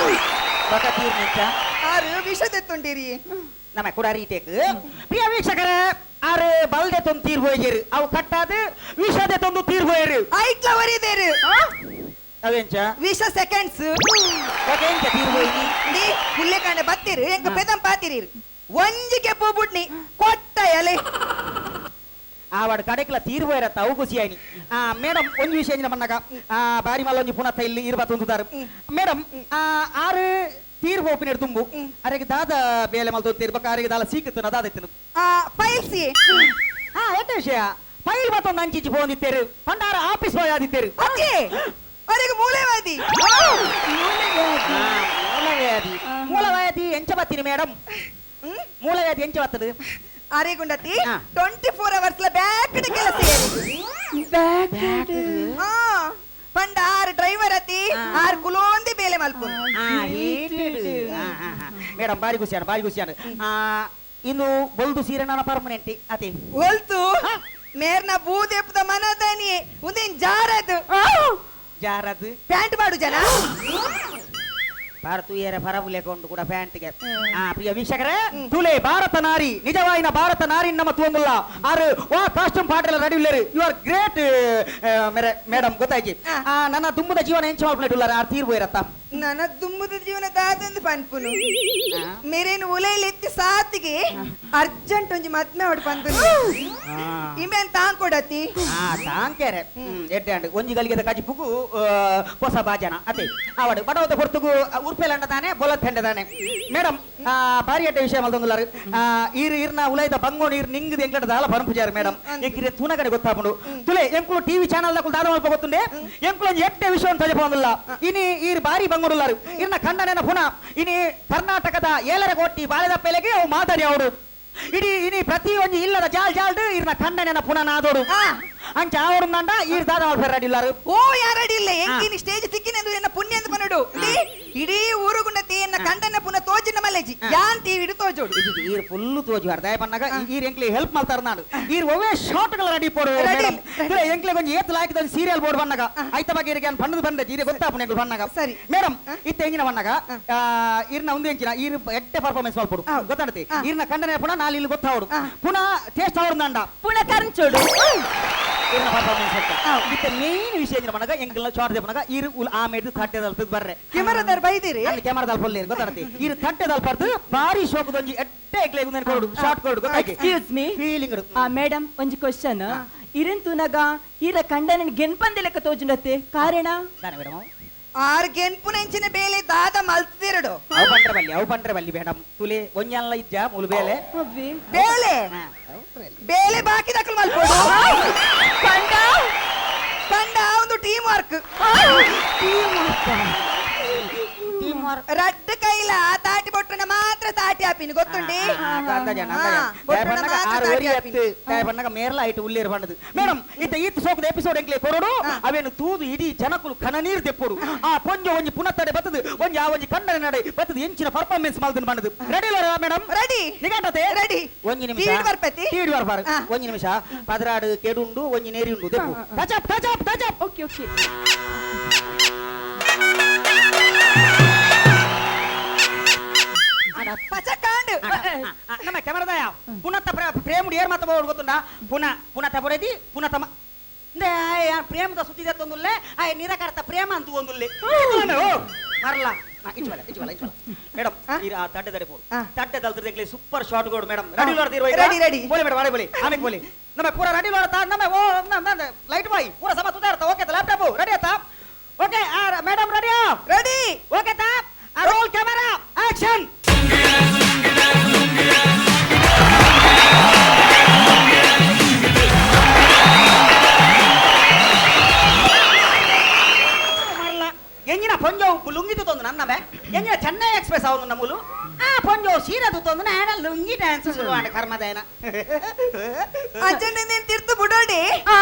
ಬಕ ತೀರ್ ನಿಂಚ ಆರು ವಿಷದೆ ತುಂಡಿರಿ ನಮ್ಮ ಕೂಡ ರೀಟೇಕ್ ಪ್ರಿಯ ವೀಕ್ಷಕರೇ ಆರು ಬಲ್ದೆ ತಂದು ತೀರ್ ಹೋಯ್ರು ಅವು ಕಟ್ಟಾದು ವಿಷದೆ ತಂದು ತೀರ್ ಹೋಯರು ಐಟ್ಲ ಒರಿದೇರು ಅವೆಂಚ ವಿಷ ಸೆಕೆಂಡ್ಸ್ ಎಂಚ ತೀರ್ ಹೋಯ್ನಿ ಡಿ ಹುಲ್ಲೆಕಾಂಡೆ ಬತ್ತೀರಿ ಎಂಕ ಪೆದಂ ಪಾತಿರಿ ಒಂಜಿಗೆ ಪೂಬುಡ್ನಿ ಕೊಟ್ಟ ಎಲೆ ಆವಾಡು ಕಡೆಕ್ಲ ತೀರ್ ಹೋಯ್ರತ್ತ ಅವು ಖುಷಿ ಆಯ್ನಿ ಮೇಡಮ್ ಒಂಜಿ ವಿಷಯ ಎಂಜಿನ ಮನ್ನಗ ಬಾರಿ ಮಲ್ಲ ಒಂಜಿ ಪುನಃ ಇಲ್ಲಿ ಇರ್ಬಾ ತುಂದುದಾರು ಮೇಡಮ್ ಆರು ತೀರ್ ಹೋಪಿನ ತುಂಬು ಅರೆಗೆ ದಾದ ಬೇಲೆ ಮಲ್ತು ತೀರ್ಬೇಕು ಅರೆಗೆ ದಾಲ ಸೀಕತ್ತು ದಾದ ಪೈಲ್ಸಿ ಎಟ್ಟ ವಿಷಯ ಪೈಲ್ ಮತ್ತೊಂದು ಅಂಚಿಂಚಿ ಪೋಂದಿತ್ತೇರು ಪಂಡಾರ ಆಫೀಸ್ ಬಾಯ್ ಆದಿತ್ತೇರು ಅರೆಗೆ ಮೂಲೆವಾದಿ ಮೂಲವ್ಯಾಧಿ ಮೂಲವ್ಯಾಧಿ ಎಂಚ ಬತ್ತೀನಿ ಮೇಡಮ್ ಮೂಲವ್ಯಾಧಿ ಎಂಚ ಬರ್ತದೆ ಅರೆಗುಂಡತಿ 24 ಅವರ್ಸ್ ಲ ಬ್ಯಾಕ್ ಕೆಲಸ ಪಂಡ ಆರು ಡ್ರೈವರ್ ಅತಿ ಆರು ಕುಲೋಂದಿ ಬೇಲೆ ಮಲ್ಪುನು ಮೇಡಮ್ ಬಾರಿ ಖುಷಿಯಾನ ಬಾರಿ ಖುಷಿಯಾನ ಇನ್ನು ಬೊಲ್ದು ಸೀರೆ ನಾನು ಪರ್ಮನೆಂಟ್ ಅತಿ ಒಲ್ತು ಮೇರ್ನ ಬೂದೆಪ್ಪದ ಮನದನಿ ಉಂದೇನ್ ಜಾರದು ಜಾರದು ಪ್ಯಾಂಟ್ ಮಾಡು ಜನ ಭಾರತೀಯರ ಪರಬುಲೆ ಕೊಂಡು ಕೂಡ ಪ್ಯಾಂಟ್ಗೆ ಪ್ರಿಯ ವೀಕ್ಷಕರೇ ತುಲೆ ಭಾರತ ನಾರಿ ನಿಜವಾಯಿನ ಭಾರತ ನಾರಿ ನಮ್ಮ ತುವಂಗುಲ್ಲ ಆರು ವಾ ಕಾಸ್ಟ್ಯೂಮ್ ಪಾಟೆಲ್ಲ ರೆಡಿ ಇಲ್ಲೇರು you are great madam ಗೊತ್ತಾಯ್ತು ನನ್ನ ತುಂಬದ ಜೀವನ ಎಂಚ ಮಾಡ್ಬಿಟ್ಟಿಲ್ಲ ಆರ್ ತೀರ್ ಹೋಯಿರತ್ತ ನನ್ನ ದುಮ್ಮದ ಜೀವನ ದಾದೊಂದು ಪನ್ಪುನು ಮೇರೇನು ಉಲೈಲಿ ಎತ್ತಿ ಸಾತಿಗೆ ಅರ್ಜೆಂಟ್ ಒಂಜಿ ಮದ್ಮೆ ಹೊಡ್ ಪನ್ಪುನು ಇಮೇನ್ ತಾಂಗ್ ಕೊಡತಿ ತಾಂಕೇರೆ ಎಡ್ಡೆ ಅಂಡ್ ಒಂಜಿ ಗಲಿಗೆದ ಕಜಿಪುಗು ಹೊಸ ಬಾಜನ ಅತೆ ಆವಡು ಬಡವದ ಹೊರ್ತುಗು ಉರ್ಪೆಲಂಡ ತಾನೆ ಬೊಲತ್ ಹೆಂಡ ತಾನೆ ಮೇಡಮ್ ಬಾರಿ ಎಡ್ಡೆ ವಿಷಯ ಮಲ್ತೊಂದುಲ್ಲಾರು ಈರು ಇರ್ನ ಉಲೈದ ಬಂಗೋಣ ಈರ್ ನಿಂಗದ ಎಂಕಟ ದಾಲ ಪರಂಪುಜಾರು ಮೇಡಮ್ ಎಂಕಿರೆ ತುನಗಡೆ ಗೊತ್ತಾಪುಂಡು ತುಲೆ ಎಂಕುಲು ಟಿವಿ ಚಾನಲ್ ದಕುಲು ದಾದ ಮಲ್ಪ ಗೊತ್ತುಂಡೆ ಎಂಕುಲು ಒಂಜಿ ಎಡ್ಡೆ ವಿಷಯ ತಜಪೊಂದುಲ್ಲ ಇನಿ ಈರ್ ಬಾರಿ ಬಂಗೋಡುಲ್ಲಾರು ಇರ್ನ ಖಂಡನೇನ ಪುನಃ ಇನಿ ಕರ್ನಾಟಕದ 7.5 ಕೋಟಿ ಬಾಳೆದ ಪೆಲೆಗೆ ಅವು ಮಾದರಿ ಅವರು ಇಡೀ ಇನಿ ಪ್ರತಿ ಒಂಜಿ ಇಲ್ಲದ ಜಾಲ್ ಜಾಲ್ಡ್ ಇರ್ನ ಖಂಡನೇನ ಪುನಃ ನಾದೋಡು ಅಂಚ ಆವಡು ನಂಡ ಈರ್ ದಾದ ಮಲ್ಪ ರೆಡಿ ಇಲ್ಲಾರು ಓ ಯಾರು ರೆಡಿ ಇಲ್ಲ ಎಂಕಿನಿ ಸ್ಟೇಜ್ ತಿಕ್ಕಿನ ಎನ್ನ ಪುಣ್ಯ ಅಂತ ಪನಡು ಇಡೀ ಊರುಗುಂಡತಿ ಎನ್ನ ಕಂಡನ ಪುನಃ ತೋಜಿನ ಮಲೇಜಿ ಯಾನ್ ಟಿವಿ ತೋಜೋಡು ಈರ್ ಫುಲ್ ತೋಜು ದಯ ಪನ್ನಾಗ ಈರ್ ಎಂಕ್ಲೆ ಹೆಲ್ಪ್ ಮಾಡ್ತಾರ ನಾಡು ಈರ್ ಒವೇ ಶಾರ್ಟ್ ಗಳ ರೆಡಿ ಪೋಡು ಮೇಡಮ್ ಎಂಕ್ಲೆ ಒಂಜಿ ಏತ್ ಲಾಯ್ಕದ ಒಂಜಿ ಸೀರಿಯಲ್ ಬೋರ್ಡ್ ಬನ್ನಾಗ ಐತ ಬಗ್ಗೆ ಇರಿಗೆ ಬಣ್ಣದ ಬಂದ ಈರೆ ಗೊತ್ತಾಪುನ ಎಂಕ್ಲು ಬನ್ನಾಗ ಸರಿ ಮೇಡಮ್ ಇತ್ತ ಎಂಜಿನ ಬನ್ನಾಗ ಈರ್ನ ಒಂದು ಎಂಚಿನ ಈರ್ ಎಟ್ಟೆ ಪರ್ಫಾರ್ಮೆನ್ಸ್ ಮಲ್ಪೊಡು ಗೊತ್ತಾಡತಿ ಈರ್ನ ಕಂಡನೆ ಪುನಃ ನಾಲ್ ಇಲ್ಲಿ ಗೊತ್ತಾವಡು ಪುನಃ ಟೇಸ್ಟ್ ಅವ್ರು ನಂಡ ಪುನಃ ಕರಂಚೋಡು ಈರ್ನ ಪರ್ಫಾರ್ಮೆನ್ಸ್ ಇತ್ತ ಮೇನ್ ವಿಷಯ ಎಂಜಿನ ಬನ್ನಾಗ ಎಂಕ್ಲ ಶಾರ್ಟ್ ಬನ್ನಾಗ ಈರ್ ಆ ಮೇಡ್ ತಟ್ಟೆ ದಲ್ಪದ ಬರ್ರೆ ಕ್ಯಾಮರಾದರ್ ಬೈದಿರಿ ಅಲ್ಲಿ ಕ್ಯಾಮರಾದಲ್ ಪೊಲ್ಲೇರು ಗೊತ್ತಾಡತಿ ಈರ್ ತಟ್ಟೆ ದಲ್ಪರ್ದು ಬಾರಿ ಶೋಕದೊಂಜಿ ಎಟ್ಟೆ ಎಂಕ್ಲೆ ಉಂದೆನ್ ಕೊಡು ಶಾರ್ಟ್ ಕೊಡು ಗೊತ್ತಾಯ್ತು ಎಕ್ಸ್ಕ್ಯೂಸ್ ಮೀ ಫೀಲಿಂಗ್ ಮೇಡಮ್ ಒಂಜಿ ಕ್ವಶನ್ ಇರನ್ ತುನಗ ಈರ ಕಂಡನ ಗೆನ್ಪಂದೆ ಲೆಕ್ಕ ತೋಜುಂಡತ್ತೆ ಕಾರಣ ದಾನೆ ಮೇಡಮ್ ಆರ್ ಗೆನ್ಪುನೆಂಚಿನ ಬೇಲೆ ದಾದ ಮಲ್ತಿರಡು ಅವು ಪಂಡ್ರೆ ಬಲ್ಲಿ ಅವು ಪಂಡ್ರೆ ಬಲ್ಲಿ ಮೇಡಮ್ ತುಲೆ ಒಂಜಲ್ಲ ಇಜ್ಜ ಮುಲು ಬೇಲೆ ಬೇಲೆ ಬೇಲೆ ಬಾಕಿ ದಕ್ಕಲು ಮಲ್ಪೊಡು ಕಂಡ ಕಂಡ ಒಂದು ಟೀಮ್ ವರ್ಕ್ ರಡ್ಡು ಕೈಲ ತಾಟಿ ಬೊಟ್ಟುನ ಮಾತ್ರ ತಾಟಿ ಆಪಿನಿ ಗೊತ್ತುಂಡಿ ಮೇರ್ಲ ಐಟ್ ಉಲ್ಲೇರು ಬಂಡದು ಮೇಡಮ್ ಇತ್ತ ಈತ್ ಸೋಕದ ಎಪಿಸೋಡ್ ಎಂಕ್ಲೆ ಕೊರಡು ಅವೇನು ತೂದು ಇಡೀ ಜನಕುಲು ಕಣನೀರ್ ದೆಪ್ಪೊಡು ಆ ಪೊಂಜ ಒಂಜಿ ಪುನತ್ತಡೆ ಬತ್ತದು ಒಂಜಿ ಆ ಒಂಜಿ ಕಂಡನ ನಡೆ ಬತ್ತದು ಎಂಚಿನ ಪರ್ಫಾರ್ಮೆನ್ಸ್ ಮಲ್ದನ್ ಬಂಡದು ರೆಡಿ ಮೇಡಮ್ ರೆಡಿ ನಿಗಂಟತೆ ರೆಡಿ ಒಂಜಿ ನಿಮಿಷ ತೀಡ್ ಬರ್ಪತಿ ತೀಡ್ ಬರ್ಪಾರು ಒಂಜಿ ನಿಮಿಷ ಪದರಾಡು ಕೆಡುಂಡು ಒಂಜಿ ನೇರಿ ಉಂಡು ದೆಪ್ಪು touch up touch up touch up okay okay ಪಚಕಾಂಡ್ ನಮ್ಮ ಕ್ಯಾಮರಾದಯ ಪುನಃ ಪ್ರೇಮುಡು ಏರ್ ಮಾತ ಬೋಡು ಗೊತ್ತುಂಡ ಪುನಃ ಪುನಃ ತಪೊಡೈತಿ ಪುನಃ ತಮ್ಮ ಪ್ರೇಮದ ಸುದ್ದಿ ತೊಂದುಲ್ಲೆ ಆ ನಿರಕರ್ತ ಪ್ರೇಮ ಅಂತ ಒಂದುಲ್ಲೆ ಮರಲ ಇಚ್ಚುವಲ್ಲ ಇಚ್ಚುವಲ್ಲ ಇಚ್ಚುವಲ್ಲ ಮೇಡಮ್ ಈ ಆ ತಡ್ಡೆ ತಡೆ ಪೋಡು ತಡ್ಡೆ ದಲ್ತಿರ್ದೆ ಸೂಪರ್ ಶಾರ್ಟ್ ಗೋಡು ಮೇಡಮ್ ರೆಡಿ ನೋಡ್ತಿರುವ ರೆಡಿ ರೆಡಿ ಬೋಲೆ ಮೇಡಮ್ ಅಡೆ ಬೋಲೆ ಆಮೇಲೆ ಬೋಲೆ ನಮ್ಮ ಪೂರ ರೆಡಿ ನೋಡ್ತಾ ನಮ್ಮ ಓ ಲೈಟ್ ಬಾಯ್ ಪೂರ ಸಮ ತುತಾ ಇರ್ತಾ ಓಕೆ ಲ್ಯಾಪ್ಟಾಪ್ ರೆಡಿ ಆಯ್ತಾ okay madam ready ready okay ತಾ ರೋಲ್ ಕ್ಯಾಮೆರಾ ಆಕ್ಷನ್ ಎಂಜಿನ ಪೊಂಜೋ ಲುಂಗಿ ತೊಂದು ನನ್ನಮೆ ಎಂಜಿನ ಚೆನ್ನೈ ಎಕ್ಸ್ಪ್ರೆಸ್ ಅವನು ನಮ್ಮಲು ಆ ಪೊಂಜೋ ಸೀರೆ ತೊಂದು ನಾನ ಲುಂಗಿ ಡ್ಯಾನ್ಸ್ ಶುರುವಾಂಡ ಕರ್ಮದೇನ ಅಜ್ಜಣ್ಣ ನೀನ್ ತಿರ್ತು ಬುಡೋಡಿ ಆ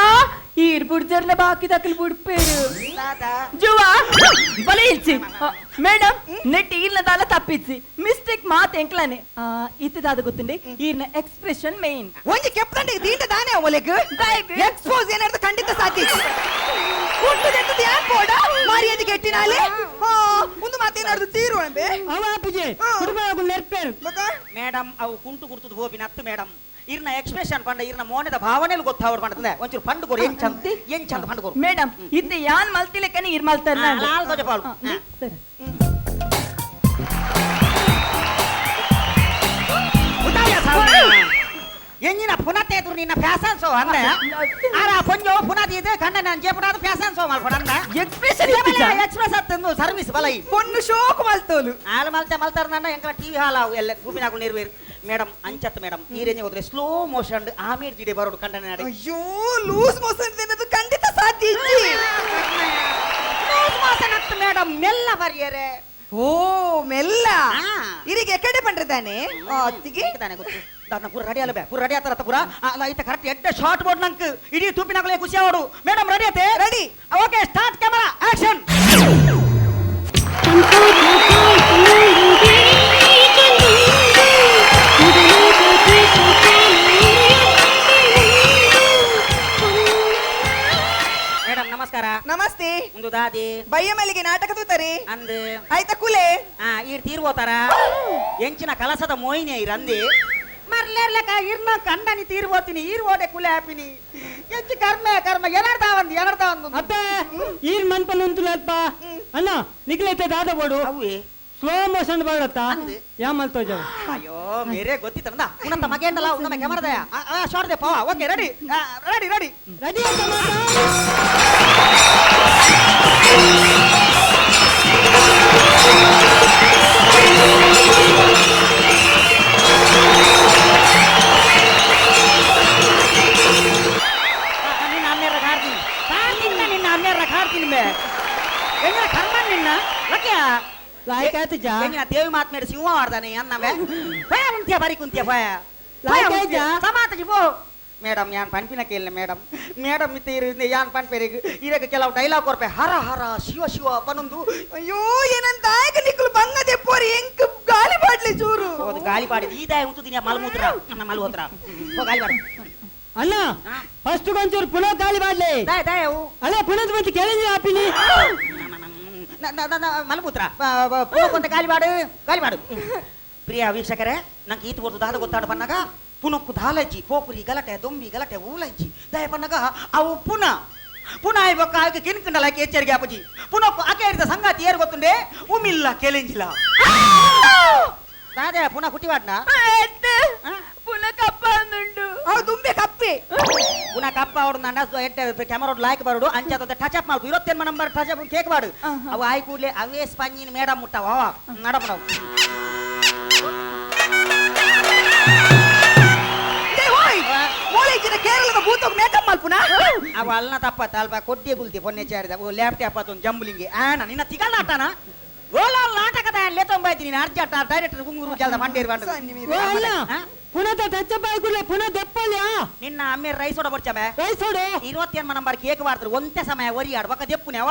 ಈರ್ ಬುಡ್ಜರ್ನ ಬಾಕಿ ದಕ್ಕಲು ಬುಡ್ಪೇರು ಜುವಾ ಬಲೆ ಇಲ್ಚಿ ಮೇಡಮ್ ನೆಟ್ ಈರ್ನ ದಾಲ ತಪ್ಪಿಚ್ಚಿ ಮಿಸ್ಟೇಕ್ ಮಾತ್ ಎಂಕ್ಲಾನೆ ಇತ್ತದಾದ ಗೊತ್ತುಂಡೆ ಈರ್ನ ಎಕ್ಸ್ಪ್ರೆಷನ್ ಮೇನ್ ಒಂಜಿ ಕೆಪ್ಪಂಡೆ ದೀಂಡ ದಾನೆ ಅವಲೆಗ್ ಎಕ್ಸ್ಪೋಸ್ ಏನಾದ್ರು ಖಂಡಿತ ಸಾಧ್ಯ ಹುಟ್ಟುದೆಂತದ ಯಾನ್ ಪೋಡ ಮರ್ಯಾದೆ ಕೆಟ್ಟಿನಾಲೆ ಒಂದು ಮಾತೇನಾದ್ರು ತೀರು ಅಂಬೆ ಅವ ಅಪ್ಪುಜೆ ಕುಟುಂಬ ನೆರ್ಪೇರು ಮೇಡಮ್ ಅವು ಕುಂಟು ಗುರ್ತದ ಹೋಪಿನ ಹತ್ತು ಮೇಡಮ್ ಇರ್ನ ಎಕ್ಸ್ಪ್ರೆಷನ್ ಪಂಡ ಇರ್ನ ಮೋನೆದ ಭಾವನೆಲು ಗೊತ್ತಾವಡ್ ಪಂಡದ ಒಂಚೂರು ಪಂಡು ಕೊರು ಏನ್ ಚಂದ ಏನ್ ಚಂದ ಪಂಡು ಕೊರು ಮೇಡಮ್ ಇತ್ತೆ ಯಾನ್ ಮಲ್ತಿಲೆಕ್ಕನೆ ಇರ್ ಮಲ್ತಾರ ಲಾಲ್ ಧ್ವಜ ಪಾಳು ಸರಿ ಎಂಜಿನ ಪುನಃ ತೇದ್ರು ನಿನ್ನ ಫ್ಯಾಷನ್ ಶೋ ಅಂದ ಆರ ಪೊಂಜೋ ಪುನಃ ದೀದು ಕಂಡ ನಾನು ಜೇಪುಡಾದ ಫ್ಯಾಷನ್ ಶೋ ಮಲ್ಪಡ ಅಂದ ಎಕ್ಸ್ಪ್ರೆಷನ್ ಎಕ್ಸ್ಪ್ರೆಸ್ ಅತ್ತಂದು ಸರ್ವಿಸ್ ಬಲೈ ಪೊಣ್ಣು ಶೋಕ್ ಮಲ್ತೋಲು ಆಲು ಮಲ್ತ ಮಲ್ತಾರ ನನ್ನ ಎಂಕಲ ಟಿವಿ ಹಾಲ್ ಅವು ಎಲ್ಲ ಭೂಮಿನಾಗು ನೀರು ಮೇಡಮ್ ಅಂಚತ್ ಮೇಡಮ್ ಈ ರೇಂಜ್ ಹೋದ್ರೆ ಸ್ಲೋ ಮೋಷನ್ ಆಮೇಲೆ ಜಿಡೆ ಬರೋಡು ಕಂಡನೆ ನಡೆ ಅಯ್ಯೋ ಲೂಸ್ ಮೋಷನ್ ತಿನ್ನೋದು ಖಂಡಿತ ಸಾಧ್ಯ ಇಜ್ಜಿ ಲೂಸ್ ಮೋಷನ್ ಅತ್ತು ಮೇಡಮ್ ಮೆಲ್ಲ ಬರಿಯರೆ ಓ ಮೆಲ್ಲ ಇರಿಗೆ ಎಕಡೆ ಪಂಡ್ರದಾನೆ ಅತ್ತಿಗೆ ತಾನೆ ಗೊತ್ತು ದಾನ ಪೂರ ರೆಡಿ ಅಲ್ಲ ಬೇ ಪೂರ ರೆಡಿ ಆತರ ಪೂರ ಅಲ್ಲ ಈತ ಕರೆಕ್ಟ್ ಎಡ್ಡೆ ಶಾರ್ಟ್ ಬೋರ್ಡ್ ನಂಕ್ ಇಡೀ ತುಪ್ಪಿನಾಗಲೇ ಖುಷಿ ಅವಡು ಮೇಡಮ್ ರೆಡಿ ಆತೆ ready okay start camera action madam ನಮಸ್ಕಾರ ನಮಸ್ತೆ ಒಂದು ದಾದಿ ಬಯ್ಯಮಲ್ಲಿಗೆ ನಾಟಕ ತೂತರಿ ಅಂದ್ ಆಯ್ತಾ ಕುಲೆ ಈರ್ ತೀರ್ಬೋತಾರ ಎಂಚಿನ ಕಲಸದ ಮೋಯಿನಿ ಐರ್ ಅಂದಿ ಮರ್ಲೇರ್ಲಕ ಇರ್ನ ಕಂಡನಿ ತೀರ್ಬೋತೀನಿ ಈರ್ ಓಡೆ ಕುಲೆ ಹಾಪಿನಿ ಎಂಚಿ ಕರ್ಮ ಕರ್ಮ ಏನರ್ಥ ಬಂದು ಏನರ್ಥ ಬಂದು ಅಪ್ಪ ಈರ್ ಮನ್ಪನ್ ಉಂತುಲಲ್ಪ ಅಣ್ಣ ನಿಗ್ಲೈತೆ ದಾದ ಬೋಡು ಸ್ಲೋ ಮೋಷನ್ ಬಾಡತ್ತ ಯಾ ಮಲ್ತೋಜ ಅಯ್ಯೋ ಮೇರೆ ಗೊತ್ತಿತ್ತಂದ ಉನ್ನತ ಮಗೇಂಡಲ ಉನ್ನಮ ಕ್ಯಾಮರಾದಯ ಶಾರ್ಟ್ they ಪವ okay ready ready ready ready ನಿನ್ನ ಅಮ್ಮೇರ ಕಾಡ್ತೀನಿ ಕಾಡ್ತೀನಿ ನಿನ್ನ ಅಮ್ಮೇರ ಕಾಡ್ತೀನಿ ಬೇ ಹೆಂಗರ ಕರ್ಮ ನಿನ್ನ ಲಕ್ಯ ಲಾಯ್ಕ್ ಆಯ್ತು ಜಾ ಹೆಂಗಿನ ದೇವಿ ಮಾತ್ ಮೇಡ ಸಿಂಹ ಆಡ್ದಾನೆ ಅನ್ನವೆ ಭಯ ಉಂತ್ಯ ಬರಿ ಕುಂತ್ಯ ಭಯ ಲಾಯ್ಕ್ ಆಯ್ತಾ? ಸಮಾತಜಿ ಪೋ ಮೇಡಮ್ ಯಾನ್ ಪನ್ಪಿನ ಕೇಳಲೆ ಮೇಡಮ್ ಮೇಡಮ್ ಇತ್ತ ಇರು ಯಾನ್ ಪನ್ಪೇರಿಗೆ ಇದಕ್ಕೆ ಕೆಲವು ಡೈಲಾಗ್ ಕೊರ್ಪೆ ಹರ ಹರ ಶಿವ ಶಿವ ಪನೊಂದು ಅಯ್ಯೋ ಏನಂತ ಆಯ್ಕ ನಿಕ್ಕಲು ಬಂಗದೆ ಪೋರಿ ಎಂಕ್ ಗಾಲಿ ಬಾಡ್ಲಿ ಚೂರು ಹೌದು ಗಾಲಿ ಪಾಡಿದ ಈ ದಾಯ ಉಂಟು ದಿನ ಮಲಮೂತ್ರ ನನ್ನ ಮಲಮೂತ್ರ ಹೋ ಗಾಲಿ ಪಾಡು ಅಣ್ಣ ಫಸ್ಟ್ ಕೊಂಚೂರು ಪುನಃ ಗಾಲಿ ಬಾಡ್ಲಿ ದಾಯ ದಾಯ ಅವು ಅಲ್ಲ ಪುನಃ ಬಂದು ಕೇಳಿದ್ರಿ ಆಪಿನಿ ಮಲಮೂತ್ರ ಪುನಃ ಕೊಂತ ಗಾಲಿ ಬಾಡು ಗಾಲಿ ಬಾಡು ಪ್ರಿಯ ವೀಕ್ಷಕರೇ ನಂಗೆ ಈತ ಹೊರ್ತು ದಾದ ಗೊತ್ತಾಡ ಬನ್ನಾಗ ಪುನಕ್ಕು ದಾಲಜ್ಜಿ ಪೋಕುರಿ ಗಲಟೆ ದೊಂಬಿ ಗಲಟೆ ಊಲಜ್ಜಿ ದಯ ಪನ್ನಗ ಅವು ಪುನಃ ಪುನಃ ಇವಾಗ ಆಕೆ ಕಿನ್ಕಂಡಲ ಆಕೆ ಎಚ್ಚರಿಕೆ ಅಪ್ಪಜಿ ಪುನಃ ಆಕೆ ಹಿಡಿದ ಸಂಗಾತಿ ಏರು ಗೊತ್ತುಂಡೆ ಉಮಿಲ್ಲ ಕೆಲೆಂಜಿಲ್ಲ ದಾದೆ ಪುನಃ ಕುಟ್ಟಿವಾಡ್ನ ಪುನಃ ಕಪ್ಪ ಅಂದುಂಡು ದುಂಬೆ ಕಪ್ಪೆ ಪುನಃ ಕಪ್ಪ ಅವ್ರು ನನ್ನ ಎಟ್ಟೆ ಕ್ಯಾಮರಾ ಲಾಯ್ಕ್ ಬರೋಡು ಅಂಚಾದ ಟಚ್ ಅಪ್ ಮಾಡ್ಕು ಇರತ್ತೇನು ನಂಬರ್ ಟಚ್ ಅಪ್ ಕೇಕ್ ಬಾಡು ಅವು ಆಯ್ ಕೂಡ್ಲೆ ಅವೇ ಸ್ಪಂಜಿನ ಮೇಡಮ್ ಮುಟ್ಟವ ನಡಪ ನಾವು ಕೇರಳದ ಭೂತ ಮೇಕಪ್ ಮಲ್ಪುನ ಅವ ಅಲ್ನ ತಪ್ಪ ಅಲ್ಪ ಕೊಡ್ಡಿ ಗುಲ್ತಿ ಪೊನ್ನೆ ಚಾರಿದ ಓ ಲ್ಯಾಪ್ಟಾಪ್ ಆತೊಂದು ಜಂಬುಲಿಂಗಿ ಆನ ನಿನ್ನ ತಿಗಲ್ ನಾಟನ ಓಲ ನಾಟಕದ ಲೇತೊಂಬಾಯ್ತಿ ನೀನು ಅರ್ಜೆಂಟ್ ಡೈರೆಕ್ಟರ್ ಗುಂಗುರು ಜಲ್ದ ಮಂಡೇರಿ ಬಂಡ ಅಣ್ಣ ಪುನಃ ಟಚ್ ಅಪ್ ಆಯ್ಕುಡ್ಲೆ ಪುನಃ ದೆಪ್ಪಲ್ಯಾ ನಿನ್ನ ಅಮ್ಮೆ ರೈಸ್ ಹೊಡ ಬರ್ಚಮೆ ರೈಸ್ ಹೊಡು ಇರುವತ್ತೇನು ನಂಬರ್ ಕೇಕ್ ಬಾರ್ತಾರೆ ಒಂದೇ ಸಮಯ ಒರಿ ಆಡ್ ಬಕ್ಕ ದೆಪ್ಪುನೆವ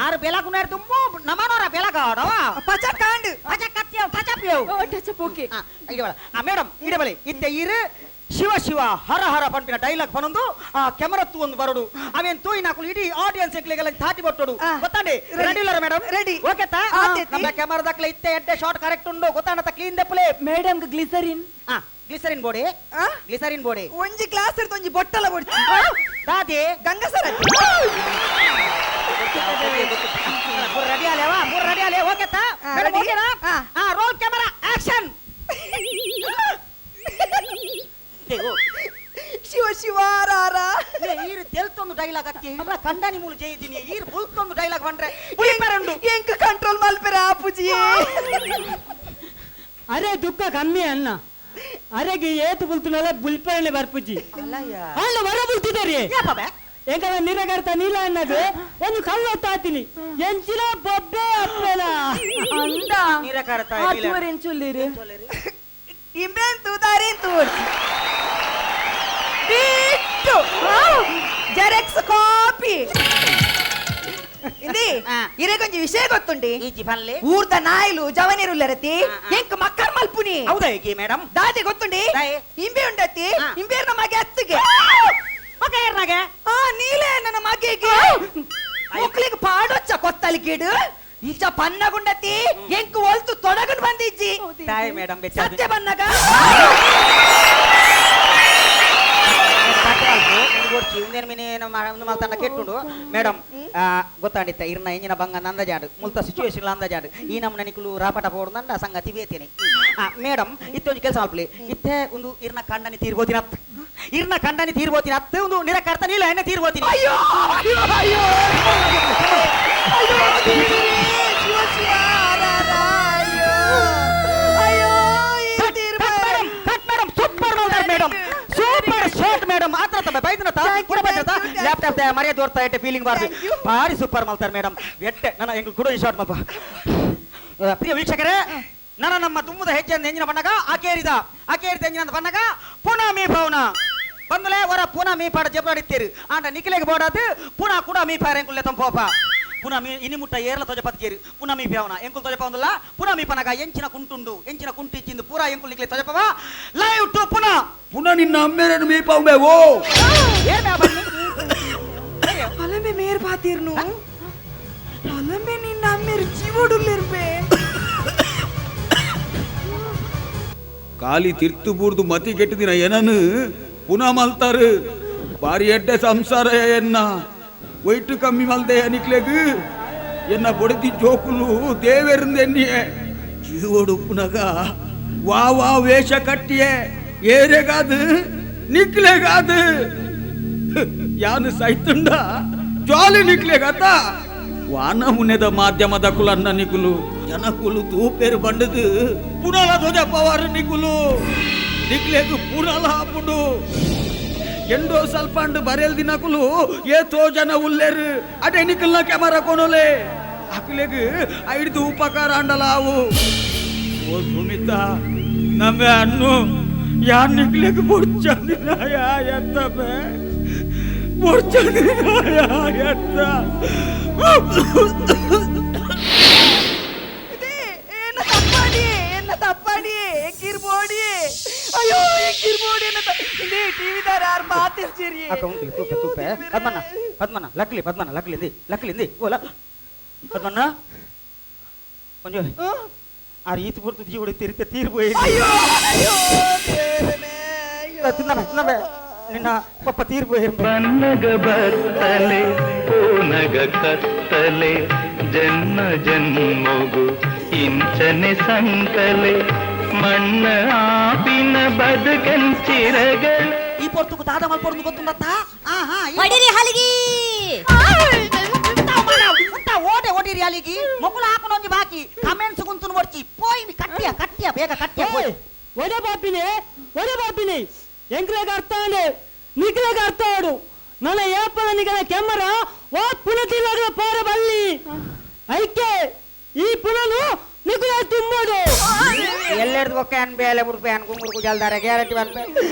ಆರು ಬೆಲಕುನೇರು ತುಂಬ ನಮನೋರ ಬೆಲಕ ಆಡವ ಪಚ ಕಾಂಡ್ ಪಚ ಕತ್ತಿಯವ್ ಟಚ್ ಅಪ್ ಯವ್ ಟಚ್ ಅಪ್ ಓಕೆ ಇಡಬಳ ಆ ಮೇಡಮ್ ಇಡಬಳಿ ಇತ್ತೆ ಇರು ಶಿವ ಶಿವ ಹರ ಹರ ಪಂಪಿನ ಡೈಲಾಗ್ ಪನೊಂದು ಆ ಕೆಮರಾ ತೂ ಒಂದು ಬರೋಡು ಅವೇನ್ ತೂಯಿ ನಾಕುಲು ಇಡೀ ಆಡಿಯನ್ಸ್ ಎಂಕ್ಲೆಗೆಲ್ಲ ತಾಟಿ ಬಟ್ಟೋಡು ಗೊತ್ತಾಂಡಿ ರೆಡಿ ಇಲ್ಲ ಮೇಡಮ್ ರೆಡಿ ಓಕೆ ತಾ ನಮ್ಮ ಕೆಮರಾ ದಕ್ಲೆ ಇತ್ತೆ ಎಡ್ಡೆ ಶಾರ್ಟ್ ಕರೆಕ್ಟ್ ಉಂಡು ಗೊತ್ತಾಂಡ ಕ್ಲೀನ್ ದೆಪ್ಪಲೆ ಮೇಡಮ್ ಗ್ಲಿಸರಿನ್ ಆ ಗ್ಲಿಸರಿನ್ ಬೋಡಿ ಗ್ಲಿಸರಿನ್ ಬೋಡಿ ಒಂಜಿ ಗ್ಲಾಸ್ ಇರ್ತ ಒಂಜಿ ಬೊಟ್ಟಲ ಬೊಡ್ಚಿ ದಾದಿ ಗಂಗಸರ ರೆಡಿ ಆಲೇವಾ ಮೂರು ರೆಡಿ ಆಲೆ ಓಕೆ ತಾ ಮೇಡಮ್ ಓಕೆನಾ ಆ roll camera action Shiva Shiva ರಾರ ಈರು ತೆಲ್ತೊಂದು ಡೈಲಾಗ್ ಅತ್ತಿ ಇಲ್ಲ ಕಂಡನಿ ಮೂಲು ಜೈದಿನಿ ಈರು ಬುಲ್ತೊಂದು ಡೈಲಾಗ್ ಬಂದ್ರೆ ಪುಳಿಪರಂಡು ಎಂಕ್ ಕಂಟ್ರೋಲ್ ಮಲ್ಪೆರ ಆಪುಜಿ ಅರೆ ದುಃಖ ಕಮ್ಮಿ ಅಣ್ಣ ಅರೆಗೆ ಏತು ಬುಲ್ತುನಲ್ಲ ಬುಲ್ಪರಣೆ ಬರ್ಪುಜಿ ಅಣ್ಣ ವರ ಬುಲ್ತಿದ್ದಾರೆ ಎಂಕಲ ನಿರಗರ್ತ ನೀಲ ಅನ್ನದು ಒಂದು ಕಲ್ಲು ಹೊತ್ತಾತೀನಿ ಎಂಚಿನ ಬೊಬ್ಬೆ ಅಪ್ಪಲ ಅಂದ ನಿರಕರ್ತ ಎಂಚೊಲ್ಲಿರು ಇಂಬೆನ್ ತೂದಾರಿ ತೂರ್ಸಿ ಬಿಟ್ಟು ಜೆರಾಕ್ಸ್ ಕಾಪಿ ಇಂದಿ ಇರೆಗೊಂಜಿ ವಿಷಯ ಗೊತ್ತುಂಡಿ ಊರ್ದ ನಾಯಿಲು ಜವನಿರುಲ್ಲರತಿ ಎಂಕ್ ಮಕ್ಕರ್ ಮಲ್ಪುನಿ ಹೌದಾ ಏಕೆ ಮೇಡಮ್ ದಾದೆ ಗೊತ್ತುಂಡಿ ಇಂಬೆ ಉಂಡತಿ ಇಂಬೇರ್ನ ಮಗೆ ಅತ್ತಿಗೆ ಮಗ ಏರ್ನಾಗೆ ಆ ನೀಲೇ ನನ್ನ ಮಗೆಗೆ ಮಕ್ಳಿಗೆ ಪಾಡೊಚ್ಚ ಕೊತ್ತಲಿಗೀಡು ಇಂಚ ಪನ್ನಗುಂಡತಿ ಎಂಕ್ ಒಲ್ತು ತೊಡಗನ್ ಬಂದಿಜ್ಜಿ ತಾಯಿ ಮೇಡಮ್ ಸತ್ಯ ಬನ್ನಗ ಮಲ್ತಂಡ ಕೆಟ್ಟುಂಡು ಮೇಡಮ್ ಗೊತ್ತಾಂಡಿತ್ತ ಇರ್ನ ಇಂಜಿನ ಬಂಗ ನಂದಜಾಡು ಮುಲ್ತ ಸಿಚುವೇಶನ್ ಅಂದಜಾಡು ಈ ನಮ್ಮನ ನಿಕುಲು ರಾಪಟ ಪೋಡ್ದಂಡ ಸಂಗತಿ ಬೇತೇನೆ ಮೇಡಮ್ ಇತ್ತೊಂದು ಕೆಲಸ ಮಲ್ಪಲಿ ಇತ್ತೆ ಒಂದು ಇರ್ನ ಕಂಡನಿ ತೀರ್ಬೋತಿನ ಅತ್ ಇರ್ನ ಕಂಡನಿ ತೀರ್ಬೋತಿನ ಅತ್ ಒಂದು ನಿರಕರ್ತ ನೀಲ ಎಣ್ಣೆ ತೀರ್ಬೋತಿನಿ ಅಯ್ಯೋ ಅಯ್ಯೋ ಅಯ್ಯೋ ಅಯ್ಯೋ ಶಿವ ಶಿವ ರಾರ ಅಯ್ಯೋ ಅಯ್ಯೋ cut madam super madam super short madam ಆತ್ರ ತಮ್ಮ ಬೈದನ ತಾ ಕೂಡ ಬೈದನ ಲ್ಯಾಪ್ಟಾಪ್ ತ ಮರ್ಯಾದೆ ತೋರ್ತಾ ಎಟ್ಟೆ ಫೀಲಿಂಗ್ ಬಾರ್ದು ಭಾರಿ ಸೂಪರ್ ಮಲ್ತಾರೆ ಮೇಡಮ್ ಎಟ್ಟೆ ನನ್ನ ಎಂಗ್ ಕೂಡ ಶಾರ್ಟ್ ಮಲ್ಪ ಪ್ರಿಯ ವೀಕ್ಷಕರೇ ನನ್ನ ನಮ್ಮ ತುಂಬುದ ಹೆಜ್ಜೆಯನ್ನು ಎಂಜಿನ ಬಣ್ಣಗ ಆಕೇರಿದ ಆಕೇರಿದ ಎಂಜಿನ ಬಣ್ಣಗ ಪುನಃ ಮೀ ಪೌನ ಬಂದಲೇ ವರ ಪುನಃ ಮೀ ಪಾಡ ಜಬಡಿತ್ತೀರು ಆಂಡ ನಿಖಿಲೆಗೆ ಬೋಡಾದು ಪುನಃ ಕೂಡ ಮೀ ಪಾರ ಎಂಕುಲ್ಲೆ ತಂಪೋಪ ಪುನಃ ಮೀ ಇನಿ ಮುಟ್ಟ ಏರ್ಲ ತೊಜ ಪತ್ಕೇರು ಪುನಃ ಮೀ ಪ್ಯಾವನ ಎಂಕುಲ್ ತೊಜಪ ಒಂದಲ್ಲ ಪುನಃ ಮೀ ಪನಗ ಎಂಚಿನ ಕುಂಟುಂಡು ಎಂಚಿನ ಕುಂಟಿಚ್ಚಿಂದು ಪೂರಾ ಎಂಕುಲ್ ನಿಖಿಲೆ ತೊಜಪವ ಲೈವ್ ಟು ಪುನಃ ಪುನಃ ನಿನ್ನ ಅಮ್ಮೇರನ್ನು ಮೀ ಪಾವುಮೆ ಓ ಅಲಮೆ ಮೇರ್ ಬಾತಿರ್ನು ಅಲಮೆ ನಿನ್ನ ಅಮ್ಮೇರು ಜೀವಡುಲ್ಲಿರ್ಬೆ ಖಾಲಿ ತಿರ್ತು ಬೂರ್ದು ಮತಿ ಕೆಟ್ಟದಿನ ಏನನು ಪುನಃ ಮಲ್ತಾರು. ಬಾರಿ ಎಡ್ಡೆ ಸಂಸಾರ ಎನ್ನ ವೈಟು ಕಮ್ಮಿ ಮಲ್ದೆ ನಿಕ್ಲೆಗ್ ಎನ್ನ ಬೊಡತಿ ಜೋಕುಲು ದೇವೆರಿಂದೆನ್ನಿಯೇ ಜೀವೋಡು ಉಪ್ಪುನಗ ವಾ ವಾ ವೇಷ ಕಟ್ಟಿಯೇ ಏರೆಗಾದು ನಿಕ್ಲೆಗಾದು ಯಾನು ಸೈತುಂಡ ಜಾಲಿ ನಿಕ್ಲೆಗಾತ ವಾನ ಮುನೆದ ಮಾಧ್ಯಮದ ಕುಲನ್ನ ನಿಕುಲು ಜನಕುಲು ತೂಪೇರು ಬಂಡದು ಪುನಲ ಧ್ವಜ ಪವಾರು ನಿಕುಲು ನಿಕ್ಲೆಗ್ ಪುನಲ ಹಾಪುಡು ಎಂಡೋ ಸ್ವಲ್ಪ ಬರೆಲ್ ದಿನಕುಲು ಏತೋ ಜನ ಉಲ್ಲೇರು ಅದೇ ನಿಕಲ್ನ ಕ್ಯಾಮರಾ ಕೊನೋಲೆ ಅಕ್ಲೆಗ್ ಐದು ಉಪಕಾರ ಅಂಡಲಾವು ಓ ಸುಮಿತಾ ನಮ್ಮೆ ಅನ್ನು ಯಾರ್ ನಿಕ್ಲೆಗ್ ಬೊಡ್ಚಂದಿನಾಯ ಎತ್ತಬೆ ಬೊಡ್ಚಂದಿನಾಯ ಎತ್ತ ಎನ್ನ ತಪ್ಪಾಡಿ ಕಿರ್ಬೋಡಿ ಅಯ್ಯೋ ಕಿರ್ಬೋಡಿ ಎನ್ನ ಟಿವಿ ದಾರ ಯಾರು ಮಾತಿರ್ತೀರಿ ಅಕ್ಕ ಉಂಟು ತೂಪೆ ತೂಪೆ ಪದ್ಮಣ್ಣ ಪದ್ಮಣ್ಣ ಲಕ್ಲಿ ಪದ್ಮಣ್ಣ ಲಕ್ಲಿ ಇಂದಿ ಲಕ್ಲಿ ಇಂದಿ ಓಲ ಪದ್ಮಣ್ಣ ಕೊಂಚ ಆ ರೀತಿ ಪೂರ್ತಿ ಜೀವಡಿ ತಿರುತೆ ತೀರ್ಬೋಯಿ ಅಯ್ಯೋ ಅಯ್ಯೋ ತಿನ್ನಬೆ ತಿನ್ನಬೆ ನಿನ್ನ ಪಪ್ಪ ತೀರ್ಬೋಯಿ ಬನ್ನಗ ಬತ್ತಲೆ ಪೂನಗ ಕತ್ತಲೆ ಜನ್ಮ ಜನ್ಮಗು ಇಂಚನೆ ಸಂಕಲೆ ಮಣ್ಣ ಆಪಿನ ಬದುಕಂಚಿರಗಳ ಈ ಪೊರ್ತುಕು ದಾದ ಮಲ್ಪೊರ್ದು ಗೊತ್ತುಂಡತ್ತ ಹೊಡಿರಿ ಹಲಗಿ ಓಟೆ ಓಟಿರಿ ಅಲ್ಲಿಗೆ ಮೊಕುಲ ಹಾಕೊಂಡು ಬಾಕಿ ಕಮೆಂಟ್ಸ್ ಗುಂತುನು ಒಡ್ಚಿ ಪೋಯ್ ಕಟ್ಟಿಯ ಕಟ್ಟಿಯ ಬೇಗ ಕಟ್ಟಿಯ ಪೋಯ್ ಒಡೆ ಬಾಪಿನಿ ಒಡೆ ಬಾಪಿನಿ ಎಂಕ್ಲೆಗ್ ಅರ್ಥ ಆಂಡ್ ನಿಕ್ಲೆಗ್ ಅರ್ಥ ಆಡು ನನ್ನ ಏಪಲ ನಿಗಲ ಕೆಮ್ಮರ ವಾ ಪುನತಿಲಾಗಲ ಪೋರ ಬಲ್ಲಿ ಐಕೆ ಈ ಪುನನು ನಿಕುಲ ತುಂಬೋದು ಎಲ್ಲೆರ್ದು ಒಕ್ಕ ಅನ್ ಬೇಲೆ ಬುಡ್ಪೆ ಅನ್ ಕುಂಗುಡು ಜಲ್ದಾರ ಗ್ಯಾರಂಟಿ ಬರ್ಪೆ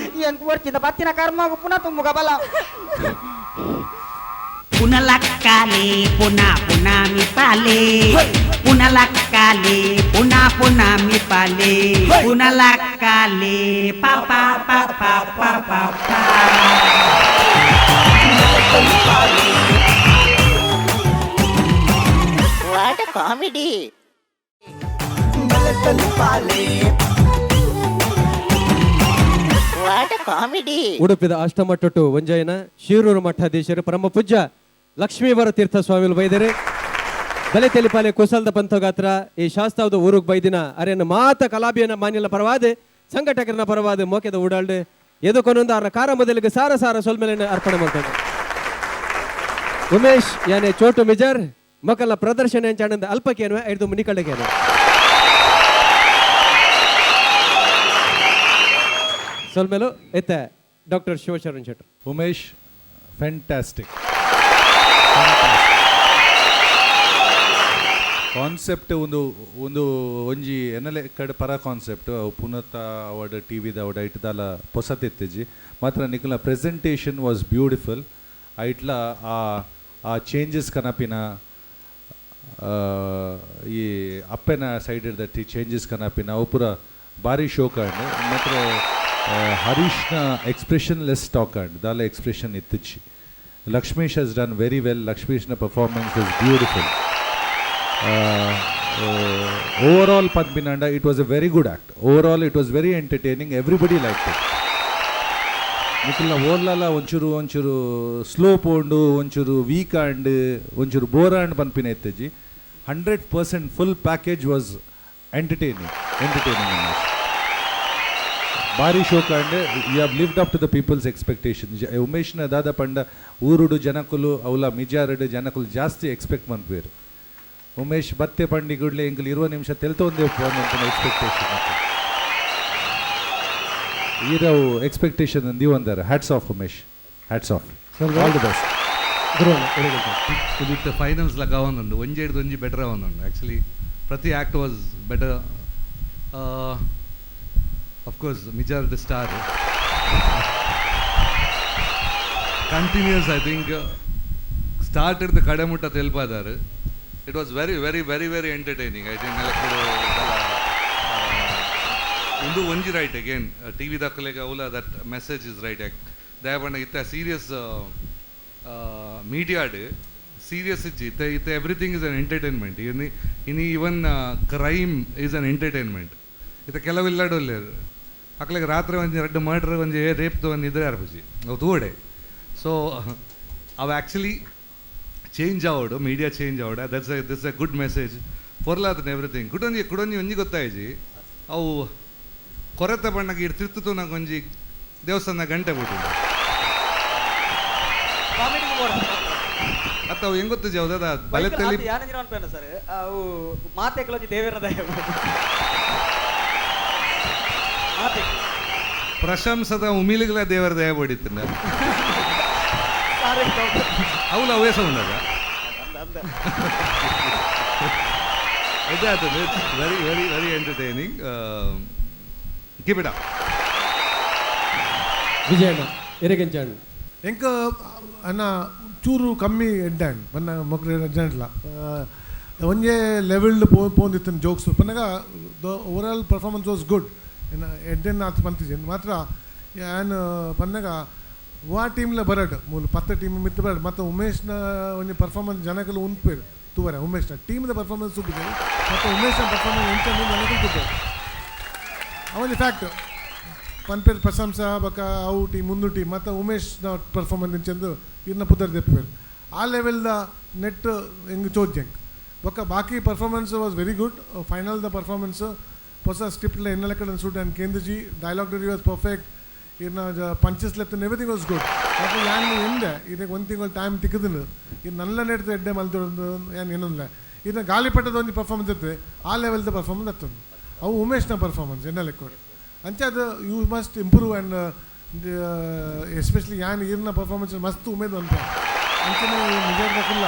ಎಂಕ್ ಒಡ್ಚಿದ ಬತ್ತಿನ ಕರ್ಮಗು ಪುನಃ ತುಂಬುಗ ಬಲ ಪುನಲಕ್ಕಾಲೆ ಪುನಃ ಪುನಃ ಮಿಪಾಲೆ ಪುನಲಕ್ಕಾಲೆ ಪುನಃ ಪುನಃ ಮಿಪಾಲೆ ಪುನಲಕ್ಕಾಲೆ ಪಾಪ ಪಾಪ ಪಾಪ what comedy what comedy ಉಡುಪಿದ ಅಷ್ಟಮಟ್ಟೊಟ್ಟು ಒಂಜೈನ ಶಿರೂರು ಮಠಾಧೀಶರು ಪರಮ ಪೂಜ್ಯ ಲಕ್ಷ್ಮೀವರ ತೀರ್ಥ ಸ್ವಾಮಿಗಳು ಬೈದರೆ ಬಲೆ ತೆಲಿಪಾಲೆ ಕುಸಲ್ದ ಪಂಥಗಾತ್ರ ಈ ಶಾಸ್ತಾವದ ಊರುಗ್ ಬೈದಿನ ಅರೆನ ಮಾತ ಕಲಾಬಿಯನ ಮಾನ್ಯಲ ಪರವಾದ ಸಂಘಟಕರನ ಪರವಾದ ಮೋಕೆದ ಊಡಾಳ್ಡು ಎದುಕೊನೊಂದು ಅರ ಕಾರ ಮೊದಲಿಗೆ ಸಾರ ಸಾರ ಸೊಲ್ಮೆಲೆನ ಅರ್ಪಣೆ ಮಾಡ್ತಾರೆ. ಉಮೇಶ್ ಯಾನೆ ಚೋಟು ಮಿಜರ್ ಮಕ್ಕಳ ಪ್ರದರ್ಶನ ಚಾಣಂದ ಅಲ್ಪಕೇನು ಐದು ಮುನಿಕಳ್ಳಕೇನು ಸೊಲ್ಮೆಲು ಎತ್ತ doctor Shivasharan Shettar. Umesh fantastic concept ಒಂದು ಒಂದು ಒಂಜಿ ಎನ್ನಲೆ ಕಡೆ ಪರ ಕಾನ್ಸೆಪ್ಟ್ ಅವು ಪುನತ ಅವಡ್ ಟಿ ವಿದ ಅವಡ್ ಐಟ್ದಾಲ ಪೊಸತಿತ್ತಿಜಿ ಮಾತ್ರ ನಿಕಲ್ನ ಪ್ರೆಸೆಂಟೇಷನ್ ವಾಸ್ ಬ್ಯೂಟಿಫುಲ್. ಐಟ್ಲ ಆ ಆ ಚೇಂಜಸ್ ಕನಪಿನ ಈ ಅಪ್ಪನ ಸೈಡ್ ಇಡ್ದಟ್ಟಿ ಚೇಂಜಸ್ ಕನಪಿನ ಅವು ಪೂರ ಭಾರಿ ಶೋಕ ಅಂಡ್ ಮಾತ್ರ ಹರೀಶ್ನ ಎಕ್ಸ್ಪ್ರೆಷನ್ ಲೆಸ್ ಟಾಕ್ ಅಂಡ್ ದಾಲ ಎಕ್ಸ್ಪ್ರೆಷನ್ ಇತ್ತಿಚ್ಚಿ. Lakshmish has done very well. ಲಕ್ಷ್ಮೀಶ್ನ performance was beautiful. Overall ಪದ್ಮಿನಾಂಡ it was a very good act. Overall it was very entertaining. Everybody like it. ನಿಖಿಲ್ನ ಓದ್ಲಲ್ಲ ಒಂಚೂರು ಒಂಚೂರು ಸ್ಲೋ ಪೋಂಡು ಒಂಚೂರು ವೀಕ್ ಆ್ಯಂಡ್ ಒಂಚೂರು bore and ಪನ್ಪಿನ ಇತ್ತಜಿ. 100% full package was entertaining entertaining. ಭಾರಿ ಶೋಕ and you have lived up to the people's expectation. ಉಮೇಶ್ನ ದಾದ ಪಂಡ ಊರುಡು ಜನಕುಲು ಅವಲ ಮಿಜಾರಡು ಜನಕುಲು ಜಾಸ್ತಿ ಎಕ್ಸ್ಪೆಕ್ಟ್ ಮನ್ಪೇರು. ಉಮೇಶ್ ಬತ್ತೆ ಪಂಡಿ ಗುಡ್ಲೆ ಎಂಕಲ್ 20 ನಿಮಿಷ ತೆಲ್ತೊಂದೇ ಎಕ್ಸ್ಪೆಕ್ಟೇಷನ್ ಈರವು ಎಕ್ಸ್ಪೆಕ್ಟೇಷನ್ ಅಂದಿವಂದಾರೆ. Hats off Umesh, hats off, all the best. ಉದಿತ್ತ finals ಲಕ ಅವನುಂಡು ಒಂಜಿ ಹಿಡ್ದು ಒಂಜಿ ಬೆಟರ್ ಅವನುಂಡು. ಆ್ಯಕ್ಚುಲಿ ಪ್ರತಿ act was better. Of course Mijar the star continuous. I think start ಹಿಡ್ದು ಕಡೆ ಮುಟ್ಟ ತೆಲ್ಪಾದಾರು. It was very very very very entertaining. I think ಒಂದು ಒಂಜಿ ರೈಟ್ ಅಗೇನ್ ಟಿ ವಿ ದಾಖಲೆಗೆ ಅವಲ that message is right. ಯಾಕೆ ದಯಪಂಡ ಇತ್ತ ಸೀರಿಯಸ್ ಮೀಡಿಯಾಡ್ ಸೀರಿಯಸ್ ಇಜ್ಜಿ ಇತ್ತ ಇತ್ತ ಎವ್ರಿಥಿಂಗ್ is an entertainment. ಇನ್ನು ಇನ್ನು even crime is an entertainment. ಇತ್ತ ಕೆಲವೆಲ್ಲಡೊಲ್ಲೇರು ಅಕ್ಲೆಗ್ ರಾತ್ರಿ ಒಂಜಿ ರಡ್ಡ್ ಮರ್ಡರ್ ಒಂಜಿ ರೇಪ್ದು ಒಂಜಿ ಇದ್ರೆ ಅರ್ಪುಜಿ ಅವು ತೂವಡೆ. So ಅವು ಆ್ಯಕ್ಚುಲಿ ಚೇಂಜ್ ಆವಡು, ಮೀಡಿಯಾ ಚೇಂಜ್ ಆವಡ. That's this a good message ಪೊರ್ಲಾತನ everything. ಕುಡೊಂಜಿ ಕುಡೊಂಜಿ ಒಂಜಿ ಗೊತ್ತಾಯ್ಜಿ, ಅವು ಕೊರತೆ ಬಣ್ಣಗೆ ಇಡ್ ತಿರ್ತು ಒಂಜಿ ದೇವಸ್ಥಾನ ಗಂಟೆ ಬಿಟ್ಟು ಅತ್ತ ಅವು ಹೆಂಗ್ ಗೊತ್ತಿಜಿ ಹೌದಾ ಬಲೆತಲಿ ಸರ್ ಅವು ಮಾತೆ ದೇವರ ಪ್ರಶಂಸದ ಉಮಿಲಿಗಳ ದೇವರ ದಯ ಬಡಿತನ ಅವಳು ಅವೇಸ ಉಂಡದ. It's very very very entertaining. Keep it up. Vijayanna ಎರೆಗೆಂಚಾಣ್ ಎಂಕ ಅನ್ನ ಚೂರು ಕಮ್ಮಿ ಎಡ್ಡಾಂಡ್ ಪನ್ನ ಮೊಕ್ಲು ಜನಟ್ಲ ಒಂಜೇ levelled ಪೋಂದಿತ್ತಿನ jokes Pannaga the overall performance was good. ಎಡ್ಡೆನ್ ಆತ್ ಪಂತಿಜಿ ಮಾತ್ರ ಯಾನ್ ಪನ್ನಗ ವಾ ಟೀಮ್ಲ ಬರಡ್ ಮೂಲು ಪತ್ತ ಟೀಮ್ ಮಿತ್ತ ಬರಡ್. ಮತ್ತು ಉಮೇಶ್ನ ಒಂಜಿ ಪರ್ಫಾರ್ಮೆನ್ಸ್ ಜನಕಲು ಉಂಪೇರು ತೂವರೆ. ಉಮೇಶ್ನ ಟೀಮ್ದ ಪರ್ಫಾರ್ಮೆನ್ಸ್ ತೂಪಿದೆ ಮತ್ತು ಉಮೇಶ್ನ ಪರ್ಫಾರ್ಮೆನ್ಸ್ ಎಂಚ ಜನಕಲು ತೂಪೇರು. ಅವೊಂಜಿ ಫ್ಯಾಕ್ಟ್ ಪನ್ಪೇರು ಪ್ರಶಂಸಾ ಬೊಕ ಅವು ಟೀಮ್ ಮುಂದು ಟೀಮ್ ಮತ್ತು ಉಮೇಶ್ನ ಪರ್ಫಾರ್ಮೆನ್ಸ್ ಇಂಚಂದು ಇರ್ನ ಪುದರ್ ದೆಪ್ಪೇರು. ಆ ಲೆವೆಲ್ದ ನೆಟ್ ಹೆಂಗೆ ಚೋಜ್ಜಂಗ್ ಬೊಕ ಬಾಕಿ performance was very good. Final the performance ಹೊಸ ಸ್ಕ್ರಿಪ್ಟ್ಲ ಎನ್ನೆಲ್ಲ ಕಡೆ ಸೂಟ್ ಆ್ಯಂಡ್ ಕೇಂದ್ರಜಿ dialogue delivery was perfect. ಇನ್ನು punches left everything was good. ಮತ್ತು ಯಾನ್ ಎಂದೆ ಇದಕ್ಕೆ ಒಂದು ತಿಂಗಳು ಟೈಮ್ ತಿಕ್ಕದನು ಇದು ನನ್ನ ನೆಡ್ದು ಎಡ್ಡೆ ಮಲ್ತೊಂದು ಯಾನ್ ಏನೊಂದಿಲ್ಲ. ಇದನ್ನ ಗಾಳಿಪಟದ ಒಂದು ಪರ್ಫಾರ್ಮೆನ್ಸ್ ಇರ್ತದೆ ಆ ಲೆವೆಲ್ದ ಪರ್ಫಾರ್ಮೆನ್ಸ್ ಹತ್ತೊಂದು ಅವು ಉಮೇಶ್ನ ಪರ್ಫಾರ್ಮೆನ್ಸ್ ಎನ್ನ ಲೆಕ್ಕ ಅಂಚೆ ಅದು you must improve. And especially ಯಾನ್ ಇರ್ನ ಪರ್ಫಾರ್ಮೆನ್ಸ್ ಮಸ್ತ್ ಉಮೇದ್ ಅಂತ ಅಂಚನೆ ನಿಜಾರ್ದಕ್ಕಿಲ್ಲ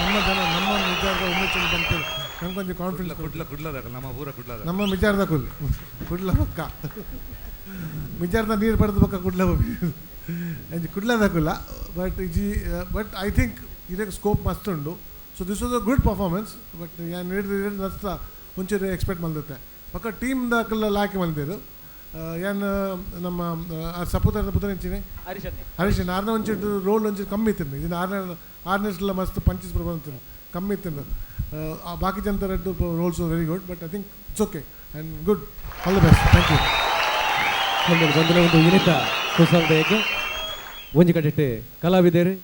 ನಮ್ಮ ಜನ ನಮ್ಮ ನಿಜಾರ್ದ ಉಮೇಶ್ ಬಂತು ನಮ್ಗೊಂದು ಕಾನ್ಫಿಡೆನ್ಸ್. ಕುಡ್ಲ ಕುಡ್ಲದ ನಮ್ಮ ಪೂರ ಕುಡ್ಲದ ನಮ್ಮ ಮಿಜಾರ್ದ ಕುಲ್ ಕುಡ್ಲ ಪಕ್ಕ ಮಿಜಾರ್ದ ನೀರು ಪಡೆದ ಪಕ್ಕ ಕುಡ್ಲ ಅಂಚೆ ಕುಡ್ಲದ ಕುಲ್ಲ. ಬಟ್ ಇಜಿ but I think ಇದಕ್ಕೆ ಸ್ಕೋಪ್ ಮಸ್ತ್ ಉಂಡು. So this was a good performance. But ಯಾನ್ ಹಿಡಿದು ನಸ್ತ ಮುಂಚೆ ಎಕ್ಸ್ಪೆಕ್ಟ್ ಮಲ್ದತ್ತೆ ಪಕ್ಕ ಟೀಮ್ದ ಕಲ್ಲ ಲಾಕಿ ಮಲ್ದೇರು. ಯಾನ್ ನಮ್ಮ ಸಪುತ್ರ ಪುತ್ರ ಎಂಚಿನಿ ಹರೀಶ್ ಆರ್ನ ಒಂಚೂರು ರೋಲ್ ಒಂಚೂರು ಕಮ್ಮಿ ಇತ್ತು. ಇದನ್ನು ಆರ್ನೆಸ್ಲ ಮಸ್ತ್ ಪಂಚಸ್ ಪ್ರಬಂಧ ಕಮ್ಮಿ ಇತ್ತು. ಬಾಕಿ ಜನತ red roles very good. But I think it's okay and good. All the best. Thank you. ಬಂದಿನ ಒಂದು ಇನಿತ ಕುಸಲ್ದಯಕ್ಕೆ ಒಂಜಿ ಕಡೆಟ್ ಕಲಾವಿದರು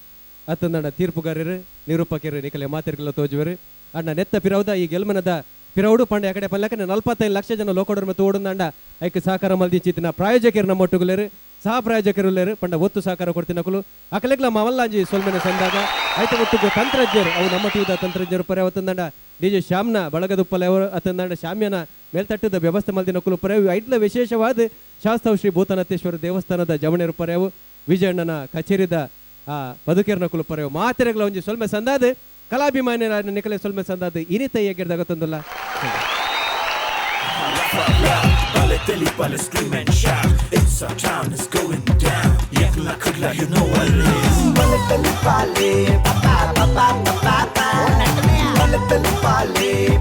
ಅತ್ತಂದಣ್ಣ ತೀರ್ಪುಗಾರರು ನಿರೂಪಕರು ನಿಕಲೆ ಮಾತಿರ್ಗಲ ತೋಜುವರು. ಅಣ್ಣ ನೆತ್ತ ಪಿರೌದ ಈ ಗೆಲ್ಮನದ ಪಿರೌಡು ಪಂಡೆ ಆ ಕಡೆ ಪಲ್ಲಕನೆ 45 ಲಕ್ಷ ಜನ ಲೋಕಡೋರ್ ಮತ್ತು ಓಡುಂದಂಡ ಐಕ್ ಸಹಕಾರ ಮಲ್ದಿಂಚಿತ್ತಿನ ಪ್ರಾಯೋಜಕರು ನಮ್ಮ ಒಟ್ಟುಗುಲೇರು ಸಹ ಪ್ರಾಯೋಜಕರು ಉಲ್ಲೇರು ಪಂಡ ಒತ್ತು ಸಹಕಾರ ಕೊಡ್ತಿನಕುಲು ಅಕಲೆಗ್ಲ ಮವಲ್ಲಾಂಜಿ ಸೊಲ್ಮೆನೆ ಸಂದಾಗ ಐತ ಒಟ್ಟುಗು ತಂತ್ರಜ್ಞರು ಅವು ನಮ್ಮ ಟಿವಿದ ತಂತ್ರಜ್ಞರು ಪರೆ ಅವತ್ತಂದಂಡ ಡಿ ಜೆ ಶ್ಯಾಮ್ನ ಬಳಗದುಪ್ಪಲೆ ಅವರು ಅತ್ತಂದಂಡ ಶಾಮ್ಯನ ಮೇಲ್ತಟ್ಟದ ವ್ಯವಸ್ಥೆ ಮಲ್ದಿನಕುಲು ಪರೆ ಐಟ್ಲ ವಿಶೇಷವಾದ ಶಾಸ್ತಾವ್ ಶ್ರೀ ಭೂತನಾಥೇಶ್ವರ ದೇವಸ್ಥಾನದ ಜವಣೆರು ಪರೆವು ವಿಜಯಣ್ಣನ ಕಚೇರಿದ ಆ ಪದುಕೇರ್ನ ಕುಲು ಪರೆವು ಮಾತೆರೆಗಳ ಒಂಜಿ ಸೊಲ್ಮೆ ಸಂದಾದ ಕಲಾಭಿಮಾನಿ ನಿಕಲೆ ಸೊಲ್ಮೆ ಸಂದಾದ ಇನಿತ ಏಗಿರ್ದಾಗತ್ತೊಂದಲ್ಲ. Bale